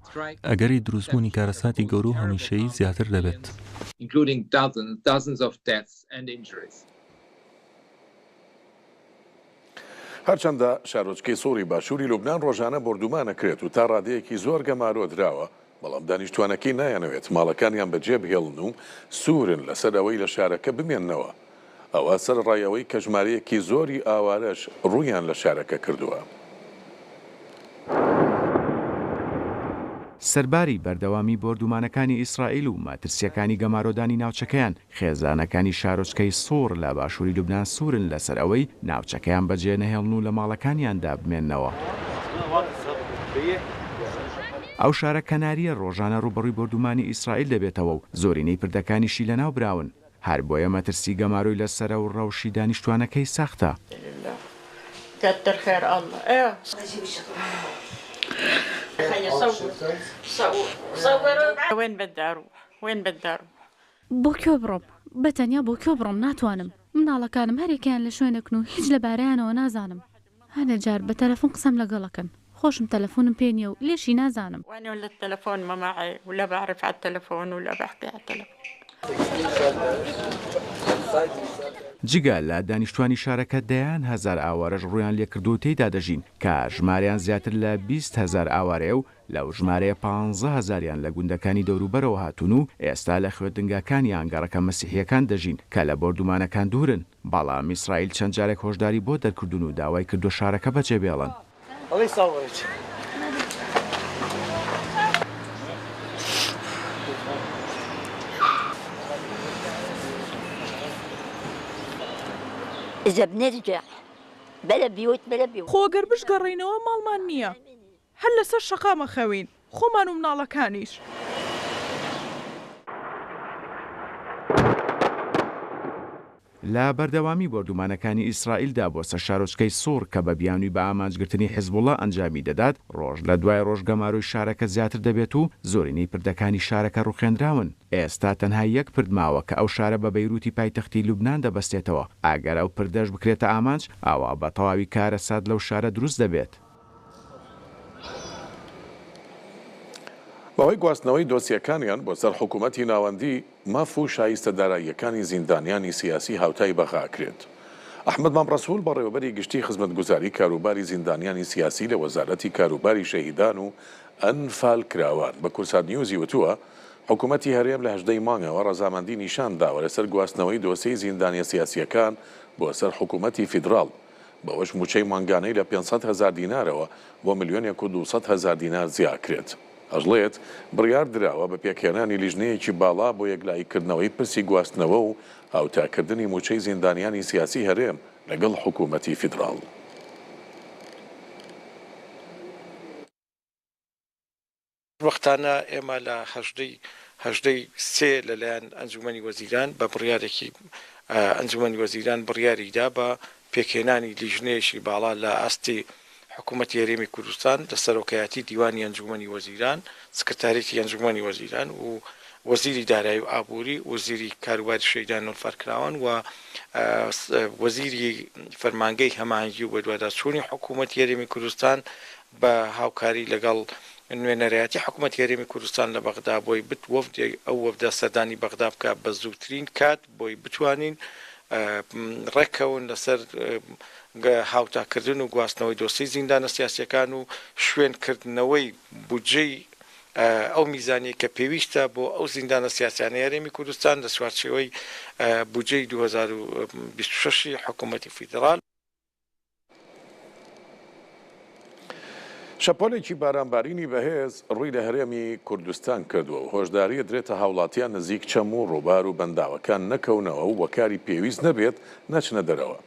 ئەگەری دروستبوونی کارەساتی گەورە و هەمیشەیی زیاتر دەبێت. هەرچەندە شارۆچکەی سوڕی باشووری لوبنان ڕۆژانە بۆردومان ئەکرێت و تا ڕادەیەکی زۆر گەمارۆ دراوە، بەڵام دانیشتوانەکەی نایانەوێت ماڵەکانیان بەجێبهێڵن و سوورن لەسەر ئەوەی لە شارەکە بمێننەوە، ئەوە سەرەڕای ئەوەی کە ژمارەیەکی زۆری ئاوارەش ڕوویان لە شارەکە کردووە. سەرباری بەردەوامی بۆردومانەکانی ئیسرائیل و مەترسییەکانی گەمارۆدانی ناوچەکەیان، خێزانەکانی شارۆچکەی سوڕ لە باشووری لوبنان سوورن لەسەر ئەوەی ناوچەکەیان بەجێنەهێڵن و لە ماڵەکانیاندا بمێننەوە. ئەو شارە کەنارییە ڕۆژانە ڕووبەڕووی بۆردومانی ئیسرائیل دەبێتەوە و زۆرینەی پردەکانیشی لەناوبراون، هەر بۆیە مەترسی گەمارۆی لەسەرە و ڕەوشی دانیشتوانەکەی سەختە. بۆ کوێ بڕۆم؟ بە تەنیا بۆ کوێ بڕۆم؟ ناتوانم. منداڵەکانم هەریەکەیان لە شوێنێکن و هیچ لە بارەیانەوە نازانم. هەنێ جار بە تەلەفون قسەم لەگەڵ ئەکەن. خۆشم تەلەفونم پێ نییە و لێشی نازانم. جگە لە دانیشتوانی شارەکە دەیان هەزار ئاوارەش ڕوویان لێکردووە و تێیدا دەژین کە ژمارەیان زیاتر لە 20 هەزار ئاوارەیە و لەو ژمارەیە پانزە هەزاریان لە گوندەکانی دەوروبەرەوە هاتوون و ئێستا لە خوێندنگاکان یان گەڕەکە مەسیحییەکان دەژین کە لە بۆردومانەکان دوورن، بەڵام ئیسرائیل چەند جارێک هۆشداری بۆ دەرکردوون و داوای کردووە شارەکە بەجێبێڵن. خۆ گەر بشگەڕێینەوە ماڵمان نییە. هەر لەسەر شەقام ئەخەوین، خۆمان و مناڵەکانیش. لە بەردەوامی بۆردومانەکانی ئیسرائیلدا بۆ سەر شارۆچکەی سوڕ کە بە بیانووی بەئامانجگرتنی حزبوڵا ئەنجامی دەدات، ڕۆژ لە دوای ڕۆژ گەمارۆی شارەکە زیاتر دەبێت و زۆرینەی پردەکانی شارەکە ڕوخێنراون. ئێستا تەنها یەک پرد ماوە کە ئەو شارە بە بەیروتی پایتەختی لوبنان دەبەستێتەوە، ئەگەر ئەو پردەش بکرێتە ئامانج، ئەوا بە تەواوی کارەسات لەو شارە دروست دەبێت. بەهۆی گواستنەوەی دۆسیەکانیان بۆ سەر حکوومەتی ناوەندی، ماف و شایستە داراییەکانی زیندانیانی سیاسی هاوتای بەغا ئەکرێت. ئەحمەد مام ڕەسووڵ بەڕێوەبەری گشتی خزمەتگوزاری کاروباری زیندانیانی سیاسی لە وەزارەتی کاروباری شەهیدان و ئەنفالکراوان بە کوردسات نیوزی وتووە، حکوومەتی هەرێم لە 18 ی مانگەوە ڕەزامەندی نیشان داوە لەسەر گواستنەوەی دۆسیەی زیندانیە سیاسییەکان بۆ سەر حکوومەتی فیدراڵ، بەوەش مووچەی مانگانەی لە 500 هەزار دینارەوە بۆ ملیۆنێک و 200 هەزار دینار زیاکرێت. ئەشڵێت، بڕیار دراوە بە پێکهێنانی لیژنەیەکی باڵا بۆ یەکلاییکردنەوەی پرسی گواستنەوە و هاوتاکردنی مووچەی زیندانیانی سیاسی هەرێم لەگەڵ حکوومەتی فیدراڵ. خۆشبەختانە ئێمە لە هەژدەی هەژدەی سێ لەلایەن ئەنجومەنی وەزیران بە بڕیارێکی ئەنجومەنی وەزیران بڕیاری دا بە پێکهێنانی لیژنەیەکی باڵا لە ئاستی حکوومەتی هەرێمی کوردستان لە سەرۆکایەتی دیوانی ئەنجوومەنی وەزیران، سکرتاریەتی ئەنجوومەنی وەزیران و وەزیری دارایی و ئابووری، وەزیری کاروباری شەهیدان و ئەنفالکراوان و وەزیری فەرمانگەی هەماهەنگی و بەدواداچوونی حکوومەتی هەرێمی کوردستان بە هاوکاری لەگەڵ نوێنەرایەتی حکوومەتی هەرێمی کوردستان لە بەغدا بۆی بت وەفدێک ئەو وەفدە سەردانی بەغدا بکات بە زووترین کات بۆی بتوانین ڕێککەون لەسەر هاوتاکردن و گواستنەوەی دۆسیەی زیندانە سیاسییەکان و شوێنکردنەوەی بودجەی ئەو میزانیەی کە پێویستە بۆ ئەو زیندانە سیاسیانەی هەرێمی کوردستان لە چوارچێوەی بودجەی 2026 ی حکوومەتی فیدڕال. شەپۆلێکی بارانبارینی بەهێز ڕووی لە هەرێمی کوردستان کردووە و هۆشداری ئەدرێتە هاوڵاتیان نزیک چەم و ڕووبار و بەنداوەکان نەکەونەوە و کاری پێویست نەبێت نەچنە دەرەوە.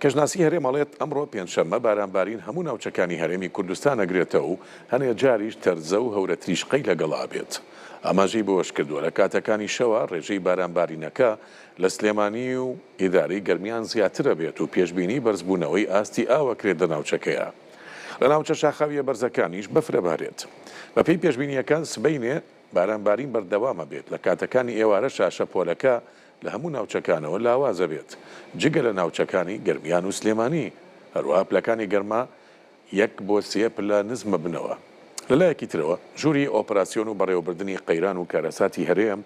کەشناسی هەرێم ئەڵێت، ئەمڕۆ پێنجشەممە بارانبارین هەموو ناوچەکانی هەرێمی کوردستان ئەگرێتەوە و هەنێ جاریش تەرزە و هەورەتریشقەی لەگەڵا بێت. ئاماژەی بەوەشکردووە، لە کاتەکانی شەوا ڕێژەی بارانبارینەکە لە سلێمانی و ئیدارەی گەرمیان زیاتر ئەبێت و پێشبینی بەرزبوونەوەی ئاستی ئاو ئەکرێت لە ناوچەکەیا. لە ناوچە شاخاوییە بەرزەکانیش بەفر ئەبارێت. بەپێی پێشبینییەکان سبەینێ بارانبارین بەردەوام ئەبێت، لە کاتەکانی ئێوارەشا شەپۆلەکە لە هەموو ناوچەکانەوە لاواز ئەبێت جگە لە ناوچەکانی گەرمیان و سلێمانی، هەروەها پلەکانی گەرما یەک بۆ سێ پلە نزمەبنەوە. لەلایەکی ترەوە، ژووری ئۆپراسیۆن و بەڕێوەبردنی قەیران و کارەساتی هەرێم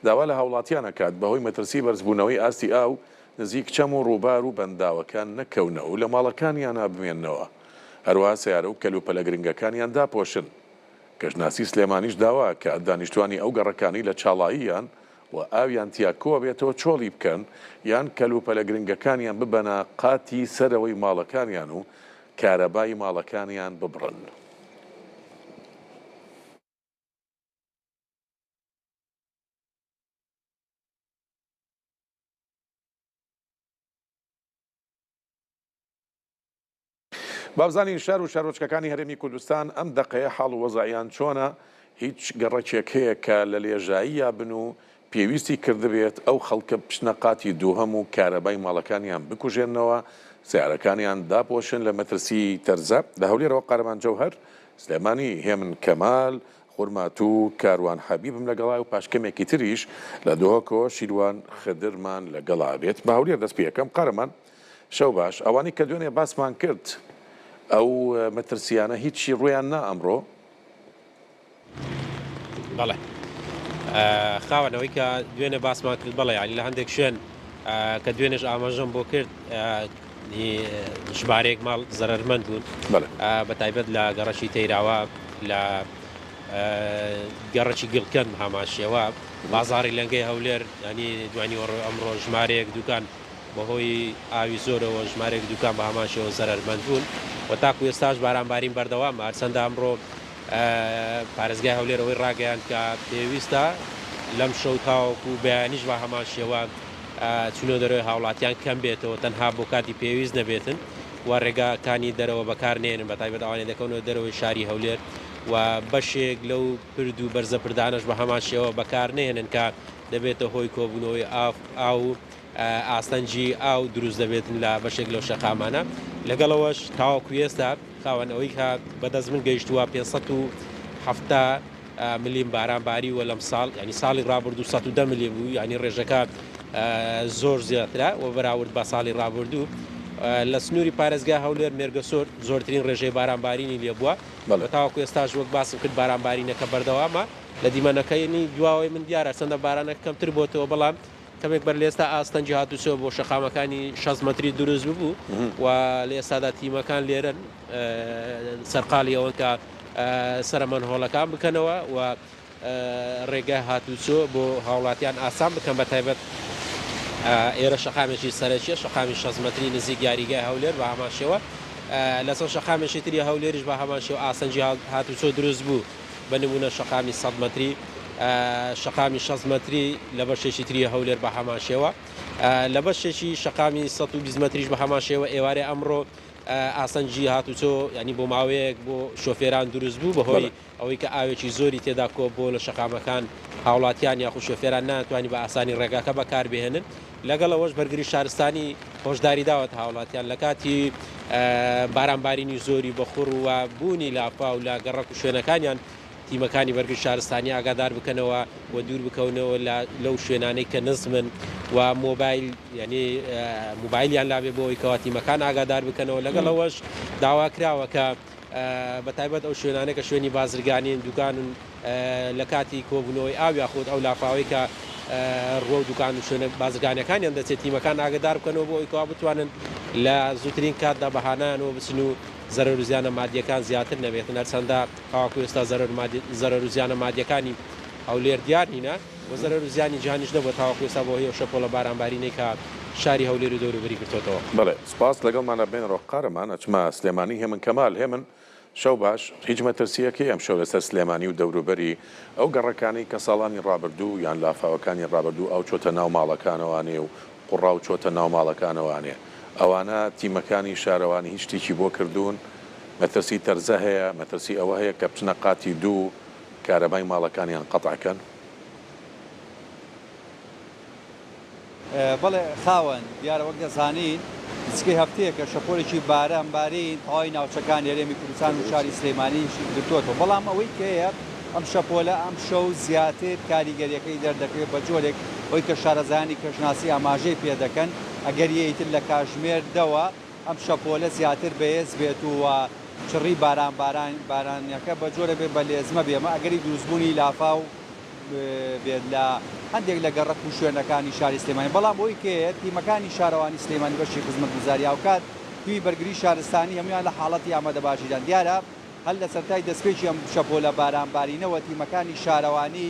داوا لە هاوڵاتیان ئەکات بەهۆی مەترسی بەرزبوونەوەی ئاستی ئاو نزیک چەم و ڕووبار و بەنداوەکان نەکەونەوە و لە ماڵەکانیانا بمێننەوە، هەروەها سەیارە و کەلوپەلە گرنگەکانیان داپۆشن. کەشناسی سلێمانیش داوا ئەکات دانیشتوانی ئەو گەڕەکانەی لە چاڵاییان و ئاویان تیا کۆبێتەوە چۆڵی بکەن یان کەلوپەلە گرنگەکانیان ببەنە قاتی سەرەوەی ماڵەکانیان و کارەبای ماڵەکانیان ببڕن. با بزانین شار و شارۆچکەکانی هەرێمی کوردستان ئەم دەقەیە حاڵ و وەزعیان چۆنە، هیچ گەڕەکێک هەیە کە لە لێژاییە بن و پێویستی کردبێت ئەو خەڵکە بچنە قاتی دووهەم و کارەبای ماڵەکانیان بکوژێننەوە، سەیارەکانیان داپۆشن لە مەترسیی تەرزە؟ لە هەولێرەوە قارەمان جەوهەر، سلێمانی هێمن کەمال، خورماتوو کاروان حەبیبم لەگەڵایە و پاش کەمێکی تریش لە دهۆکەوە شیروان خدرمان لەگەڵا بێت. بە هەولێر دەست پێکەم. قارەمان شەو باش. ئەوانەی کە دوێنێ باسمان کرد ئەو مەترسیانە هیچی ڕوویان نا ئەمڕۆ؟ بەڵێ خاوەن ئەوەی کە دوێنێ باسمان کرد بەڵێ یانی لە هەندێک شوێن کە دوێنێش ئاماژەم بۆ کرد ژمارەیەک ماڵ زەرەرمەند بوون بە تایبەت لە گەڕەکی تەیراوە لە گەڕەکی گڵکەند هەمان شێوە بازاری لەنگەی هەولێر ینی دوانی ئەمڕۆ ژمارەیەک دوکان بەهۆی ئاوی زۆرەوە ژمارەیەک دوکان بە هەمان شێوە زەرەرمەند بوون و تاکو ئێستاش بارانبارین بەردەوامە، هەرچەندە ئەمڕۆ پارێزگای هەولێر ئەوەی ڕاگەیاند کە پێویستە لەم شەو تاوەکو بەیانیش بە هەمان شێوە چوونە دەرەوەی هاوڵاتیان کەم بێتەوە تەنها بۆ کاتی پێویست نەبێتن و ڕێگاکانی دەرەوە بەکار نێنن بە تایبەت ئەوانەی دەکەونەوە دەرەوەی شاری هەولێر و بەشێک لەو پرد و بەرزە پردانەش بە هەمان شێوە بەکار نێنن کە دەبێتە هۆی کۆبوونەوەی ئاو و ئاستەنگی ئاو دروست دەبێت لە بەشێک لەو شەقامانە، لەگەڵ ئەوەش تاوەکو ئێستا خاوەن ئەوەی کە بەدەست من گەیشتووە 570 ملیم باران باریوە لەم ساڵ، یعنی ساڵی ڕابردوو 110 ملیم بوو، یعنی ڕێژەکە زۆر زیاترە و بەراورد بە ساڵی ڕابردوو. لە سنووری پارێزگای هەولێر مێرگەسۆر زۆرترین ڕێژەی بارانبارینی لێبووە و تاوەکو ئێستاش وەک باسم کرد بارانبارینەکە بەردەوامە. لە دیمەنەکەی دواوەی من دیارە چەندە بارانەکە کەمتر بۆتەوە، بەڵام کەمێک بەر لەئێستا ئاستەنگی هاتوچۆ بۆ شەقامەکانی 60 مەتری دروست ببوو و لە ئێستادا تیمەکان لێرەن سەرقاڵی ئەوەن کە سەرە مەنهۆڵەکان بکەنەوە و ڕێگای هاتوچۆ بۆ هاوڵاتیان ئاسان بکەن بە تایبەت ئێرە شەقامێکی سەرەکیە شەقامی 60 مەتری نزیک یاریگای هەولێر بە هەمان شێوە لە چەند شەقامێکی تری هەولێریش بە هەمان شێوە ئاستەنگی هاتوچۆ دروست بوو. بە نموونە شەقامی سەد مەتری، شەقامی 60 مەتری لە بەشێکی تری هەولێر بە هەمان شێوە، لە بەشێکی شەقامی 120 مەتریش بە هەمان شێوە ئێوارەی ئەمڕۆ ئاسەنگی هاتوچۆ یانی بۆ ماوەیەک بۆ شۆفێران دروست بوو بەهۆی ئەوەی کە ئاوێکی زۆری تێدا کۆببووە لە شەقامەکان هاوڵاتیان یاخود شۆفێران نەیانتوانی بە ئاسانی ڕێگاکە بەکاربهێنن، لەگەڵ ئەوەش بەرگری شارستانی هۆشداری داوەتە هاوڵاتیان لە کاتی باران بارینی زۆری بەخوڕ و بوونی لافاو لە گەڕەک و شوێنەکانیان تیمەکانی بەرگری شارستانی ئاگادار بکەنەوە و دوور بکەونەوە لەو شوێنانەی کە نزمن و مۆبایل یعنی موبایلیان لابێ بۆ ئەوەی کەوا تیمەکان ئاگادار بکەنەوە لەگەڵ ئەوەش داوا کراوە کە بە تایبەت ئەو شوێنانەی کە شوێنی بازرگانین، دوکانن، لە کاتی کۆبوونەوەی ئاو یاخود ئەو لافاوەی کە ڕووەو دوکان و شوێنە بازرگانیەکانیان دەچێت تیمەکان ئاگەدار بکەنەوە بۆ ئەوەی کەوا بتوانن لە زووترین کاتدا بە هانایانەوە بچن و زەرەر و زیانە مادیەکان زیاتر نەبێتن هەرچەندە تاوەکو ئێستا زەرەر و زیانە مادیەکانی هەولێر دیار نینە. و زەرەر و زیانی جانیش نەبووە تاوەکو ئێستا بەهۆی ئەو شەپۆلە بارانبارینەی کە شاری هەولێر و دەوروبەری گرتۆتەوە. بەڵێ سوپاس، لەگەڵمانە بمێنەرەوە قارەمان، ئەچمە سلێمانی هێمن کەمال، هێمن شەو باش، هیچ مەترسییەک هەیە ئەمشەو لەسەر سلێمانی و دەوروبەری ئەو گەڕەکانەی کە ساڵانی ڕابردوو یان لافاوەکانی ڕابردوو ئاو چۆتە ناو ماڵەکانەوانێ و قوڕاو چۆتە ناو ماڵەکانەوانێ ئەوانە تیمەکانی شارەوانی هیچ شتێکی بۆ کردوون؟ مەترسی تەرزە هەیە؟ مەترسی ئەوە هەیە کە بچنە قاتی دوو کارەبای ماڵەکانیان قەتع کەن؟ بەڵێ خاوەن، دیارە وەک دەزانین نزیکەی هەفتەیەکە شەپۆلێکی باران بارین تەواوی ناوچەکانی هەرێمی کوردستان و شاری سلێمانیش گرتووەتەوە، بەڵام ئەوەی کە هەیە ئەم شەپۆلە ئەمشەو زیاتر کاریگەرییەکەی دەردەکەوێت بە جۆرێک ئەوەی کە شارەزایانی کەشناسی ئاماژەی پێدەکەن ئەگەری ئیتر لە کاژمێر دەوە ئەم شەپۆلە زیاتر بەهێز بێت و چڕی باران بارانەکە بە جۆرێک بێت بە لێزمە بێ ئەمە ئەگەری دروستبوونی لافاو بێت لە هەندێک لە گەڕەک و شوێنەکانی شاری سلێمانی بەڵام ئەوەی کە هەیە تیمەکانی شارەوانی سلێمانی بەشی خزمەتگوزاری هاوکات تیمی بەرگری شارستانی هەموویان لە حاڵەتی ئامادەباشیدان دیارە هەر لە سەرەتای دەستپێکی ئەم شەپۆلە بارانبارینەوە تیمەکانی شارەوانی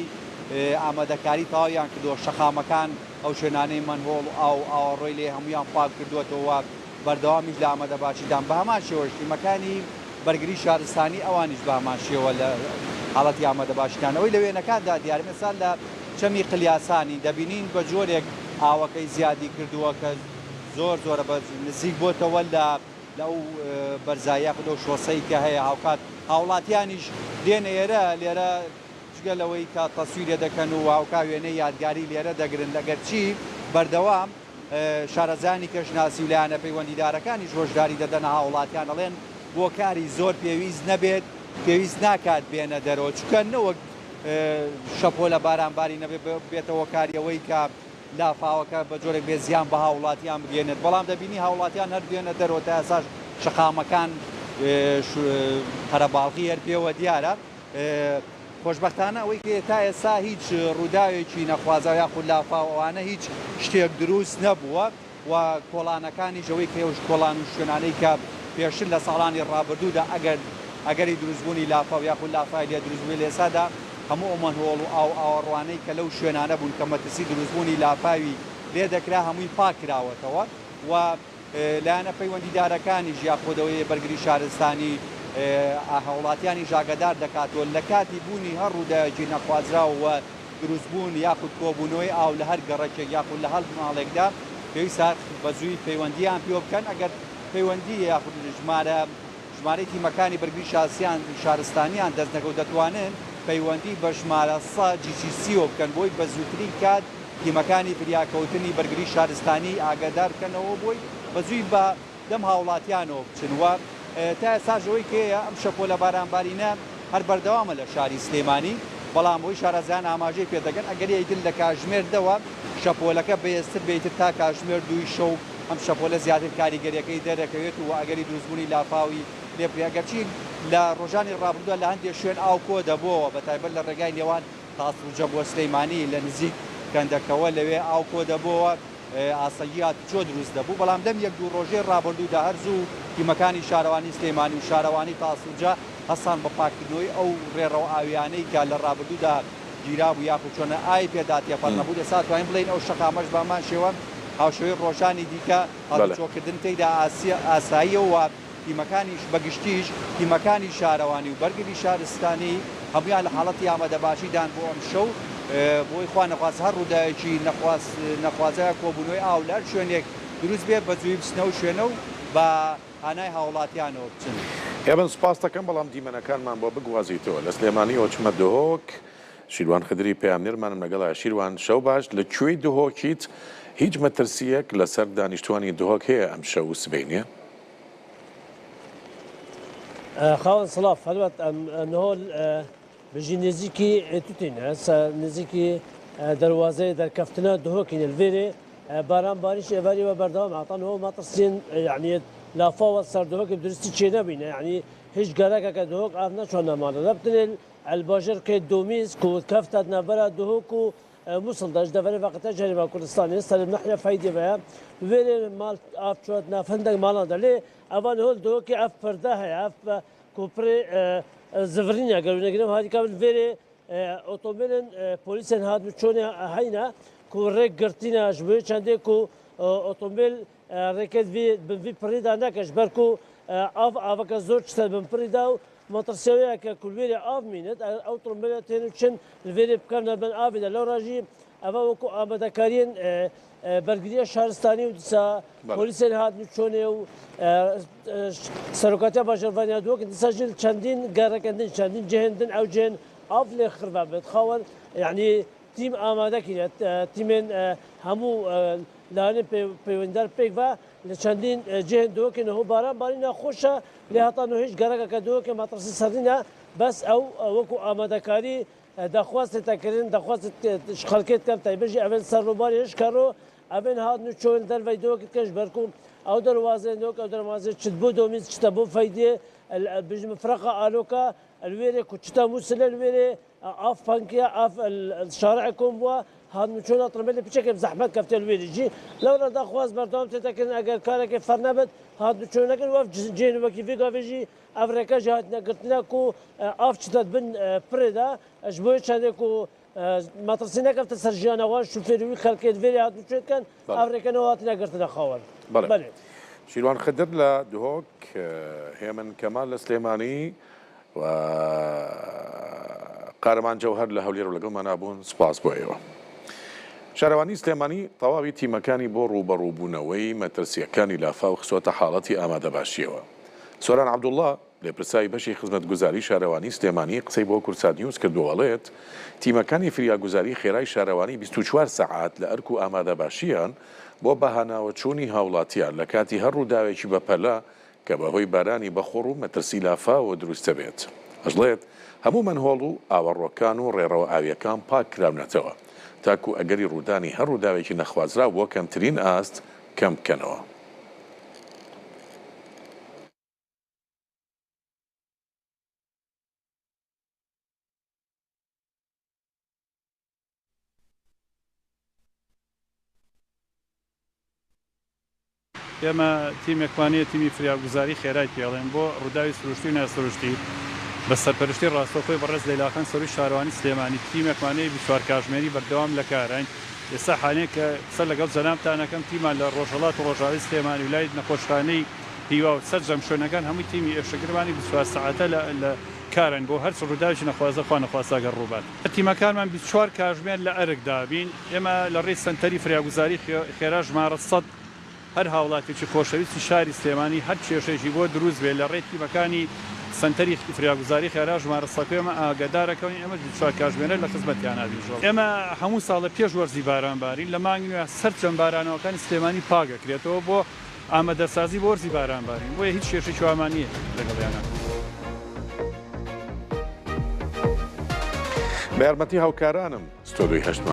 ئامادەکاری تەواویان کردووە، شەقامەکان، ئەو شوێنانەی مەنهۆڵ و ئاو و ئاوەڕۆی لێ هەموویان پاک کردووەتەوە و بەردەوامیش لە ئامادەباشیدان، بەهەمان شێوەش تیمەکانی بەرگری شارستانی ئەوانیش بەهەمان شێوە لە حاڵەتی ئامادەباشیدان. ئەوەی لە وێنەکاندا دیارە ئێستا لە چەمی قلیاسانین دەبینین بە جۆرێک ئاوەکەی زیادی کردووە کە زۆر زۆرە بە نزیک بۆتەوە لە لە ئەو بەرزایی یاخود ئەو شۆسەی کە هەیە هاوکات هاوڵاتیانیش دێنە ئێرە لێرە جگە لەوەی کە تەسویرێ دەکەن و هاوکا وێنەی یادگاری لێرە دەگرن ئەگەرچی بەردەوام شارەزایانی کەشناسی و لایەنە پەیوەندیدارەکانیش هۆشداری دەدەنە هاوڵاتیان ئەڵێن بۆ کاری زۆر پێویست نەبێت پێویست ناکات بێنە دەرەوە چونکە نەوەک شەپۆلە بارانباری نەبێت بێتە هۆکاری ئەوەی کە لافاوەکە بە جۆرێک بێت زیان بە هاوڵاتیان بگەیەنێت، بەڵام دەبینی هاوڵاتیان هەر دێنە دەرەوە تا ئێستاش شەقامەکان قەرەباڵغی هەر پێوە دیارە. خۆشبەختانە ئەوەی کە تا ئێستا هیچ ڕووداوێکی نەخوازراو یاخود لافاو ئەوانە هیچ شتێک دروست نەبووە و کۆڵانەکانیش ئەوەی کە ئەو کۆڵان و شوێنانەی کە پێشتر لە ساڵانی ڕابردوودا ئەگەر ئەگەری دروستبوونی لافاو یاخود لافاوی لێ دروست بووبێت لە ئێستادا هەموو ئەو مەنهۆڵ و ئاو ئاوەڕوانەی کە لەو شوێنانە بوون کە مەترسی دروستبوونی لافاوی لێ دەکرا هەمووی پاک کراوەتەوە و لایەنە پەیوەندیدارەکانیش یاخود ئەوەی بەرگری شارستانی هاوڵاتیانیش ئاگادار دەکاتەوە لە کاتی بوونی هەر ڕووداوێکی نەخوازراو و دروستبوون یاخود کۆبوونەوەی ئاو لە هەر گەڕەکێک یاخود لە هەر ماڵێکدا پێویستە بە زووی پەیوەندییان پێوە بکەن ئەگەر پەیوەندی یاخود ژمارە ژمارەی تیمەکانی بەرگری شارستانیان دەست نەکەوت دەتوانن پەیوەندی بە ژمارە سە جی سی سیەوە بکەن بۆی بە زووترین کات تیمەکانی فریاکەوتنی بەرگری شارستانی ئاگادار بکەنەوە بۆی بە زووی بە دەم هاوڵاتیانەوە بچن و تا ئێستاش ئەوەی کە هەیە ئەم شەپۆلە بارانبارینە هەر بەردەوامە لە شاری سلێمانی بەڵام ئەوەی شارەزایان ئاماژەی پێدەکەن ئەگەری ئیتر لە کاژمێر دەوە شەپۆلەکە بەهێزتر بێ ئیتر تا کاژمێر دووی شەو ئەم شەپۆلە زیاتر کاریگەریەکەی دەرەکەوێت و ئەگەری دروستبوونی لافاوی لێ بکرێت ئەگەرچی لە ڕۆژانی ڕابردوودا لە هەندێک شوێن ئاو کۆ دەبۆوە بەتایبەت لە ڕێگای نێوان تاسڵوجە بۆ سلێمانی لە نزیک کەندەکەوە لەوێ ئاو کۆ دەبۆوە ئاستەنگی هاتوچۆ دروست دەبوو، بەڵام لەم یەک دوو ڕۆژەی ڕابردوودا هەر زوو تیمەکانی شارەوانی سلێمانی و شارەوانی تاسڵوجە هەستان بە پاککردنەوەی ئەو ڕێڕەوە ئاوییانەی کە لە ڕابردوودا گیرابوو یاخود چۆنە ئاوی پێدا تێپەڕ نەبوو، ئێستا توانین بڵێین ئەو شەقامەش بە هەمان شێوە هاوشێوەی ڕۆژانی دیکە هاتوچۆکردن تێیدا ئاساییە و تیمەکانیش بە گشتیش تیمەکانی شارەوانی و بەرگری شارستانی هەموویان لە حاڵەتی ئامادەباشیدان بۆ ئەمشەو بۆی خوا نەخواستە هەر ڕووداوێکی نەخواست نەخوازرا کۆبوونەوەی ئاو لە هەر شوێنێک دروست بێت بە زووی بچنە ئەو شوێنە و. بە هانای هاوڵاتیانەوە بچن. هێمن سوپاست دەکەم بەڵام دیمەنەکانمان بۆ بگوازیتەوە لە سلێمانیەوە چمە دهۆک شیروان خدری پەیامنێرمانم لەگەڵە شیروان شەو باش لە کوێی دهۆکیت هیچ مەترسیەک لەسەر دانیشتوانی دهۆک هەیە ئەمشەو و سبەینێ؟ خاوەن سڵاف هەلوەت ئەم نهۆ بژی نزیکی توتین نزیکی دەروازەی دەرکەفتنە دهۆکین الڤێرێ باران باریش ئێواری وە بەردەوام هاتان هۆ مەترسین یعنی لافاوە سەر دهۆک درستی چێ نەبینە یعنی هیچ گەرەکەکە دهۆک ئاف نەچۆن نەمانە لەبتنێل الباژرکێ دۆمیز کو کەفتە نەبەرە دهۆک و موسڵ دەش دەڤەرێ ڤەقەتە هەرێما کوردستانێ سەر نەحیە فەیدێ ڤەیە وێرێ مال ئاف چوەت ناف هەندەک ماڵان دە لێ ئەڤان هۆل دهۆکێ ئەف پردە هەیە ئەف کوپرێ زڤرینە گەر نەگرم هاریکا وێرێ ئۆتۆمبیلن پۆلیسێن هاتن چۆنێ هەینە کو ڕێک گرتینە ji wê çendê ku otomobîl rêket vî bin vî pirî da neke ji ber ku av aveke zor çite bin pirî da û metirsîya wê heke ku li wêrê av mînit ew trombêle tên û çin li vêrê bikevne bin avê de lewra jî eva wekû amadekariyên bergiriya şaristanî û dîsa polîsên hatin çonê û serokatiya bajarvaniya Duhokê dîsa jî li çendîn gerekên din çendîn cihên din ew cihên av lê xirve bi dixawin yanî tîm amade kiriye tîmên hemû layanên pêwendîdar pêk ve li çendîn cihên Duhokê niho baran barîna xweş e lê heta niho hîç gerekeke Duhokê metirsî ser nîne bes ew wekû amadekarî Daxwaz tê kirin, daxwaz ji xelkê dikin, taybet jî evên ser rûbarê hişkero, evên hatin û çûn derveyî dewekê dikin ji ber ku ew derwazeyên dewek ew derwazeyê çi bo domîz çi te bo feydiyê bijî min fireqa aloka li wêrê ku çi te Mûsilê li wêrê av pankiye av li şari'ê kom bûye hatin û çûna tirmêlê piçekê bi zehmet keftiye li wêrê jî lewra daxwaz berdewam tê kirin eger karekê fer nebit hatin û çûn nekin û ev cihên wekî vê gavê jî Ev rêke jî hatine girtine ku av çite di bin pirê de ji bo wê çendê ku metirsî nekevte ser jiyana wan şofêrê wî xelkê di vê rê hatin çê dikin ev rêke ne hatine girtine xawen. Belê. Şîrwan Xidir li Duhok, Hêmin Kemal li Silêmanî و Qareman Cewher li Hewlêr û لەگەڵمان نابوون سوپاس بۆ ئێوە. شارەوانی سلێمانی تەواوی تیمەکانی بۆ ڕووبەڕووبوونەوەی مەترسییەکانی لافاو خستووەتە حاڵەتی ئامادەباشییەوە. سۆران عەبدوڵڵا، لێپرسراوی بەشی خزمەتگوزاری شارەوانی سلێمانی قسەی بۆ کوردسات نیوز کردووە ئەڵێت، تیمەکانی فریاگوزاری خێرای شارەوانی 24 سەعات لە ئەرک و ئامادەباشییان بۆ بەهاناوەچوونی هاوڵاتیان لە کاتی هەر ڕووداوێکی بەپەلە کە بەهۆی بارانی بەخوڕ و مەترسی لافاوەوە دروستدەبێت. ئەشڵێت، هەموو مەنهۆڵ و ئاوەڕۆکان و ڕێڕەوە ئاوییەکان پاککراونەتەوە، تاکو ئەگەری ڕوودانی هەر ڕووداوێکی نەخوازراو بۆ کەمترین ئاست کەمبکەنەوە. ئێمە تیمێکمان هەیە تیمی فریاگوزاری خێرای پێڵێن بۆ ڕووداوی سروشتی و ناسروشتی بە سەرپەرشتی ڕاستەوخۆی بەڕێز لەیلاخان سەرۆکی شارەوانی سلێمانی تیمێکمان هەیە 24 کاژمێری بەردەوام لە کاراین ئێستا حالێن کە قسە لەگەڵ جەنابتان ئەکەم تیمان لە ڕۆژهەڵات و ڕۆژاوای سلێمانی و لای نەخۆشخانەی هیوا و سەرجەم شوێنەکان هەمووی تیمی ئێشکگرمانی 24 سەعاتە لە لە کارن بۆ هەرچ ڕووداوێکی نەخوازە خوا نەخواستە ئەگەر ڕووبات. تیمەکانمان 24 کاژمێر لە ئەرکدا بین، ئێمە لە ڕێی سەنتەری فریاگوزاری خێرا ژمارە سەد هەر هاوڵاتیەکی خۆشەویستی شاری سلێمانی هەر کێشەیەکی بۆ دروست بێت لە ڕێی تیمەکانی سەنتەری فریاگوزاری خێرا ژمارە سەد ئێمە ئاگادارەکەون ئێمەش 24 کاژمێرە لە خزمەتیانا بین. ئێمە هەموو ساڵە پێش وەرزی باران بارین لە مانگی نوێ سەرجەم بارانەوەکانی سلێمانی پاک ئەکرێتەوە بۆ ئامادەسازی بۆ وەرزی باران بارین بۆیە هیچ کێشەیەکی وامان نییە لەگەڵیانا. بە یارمەتی هاوکارانم ستۆدیۆی هەشتمان.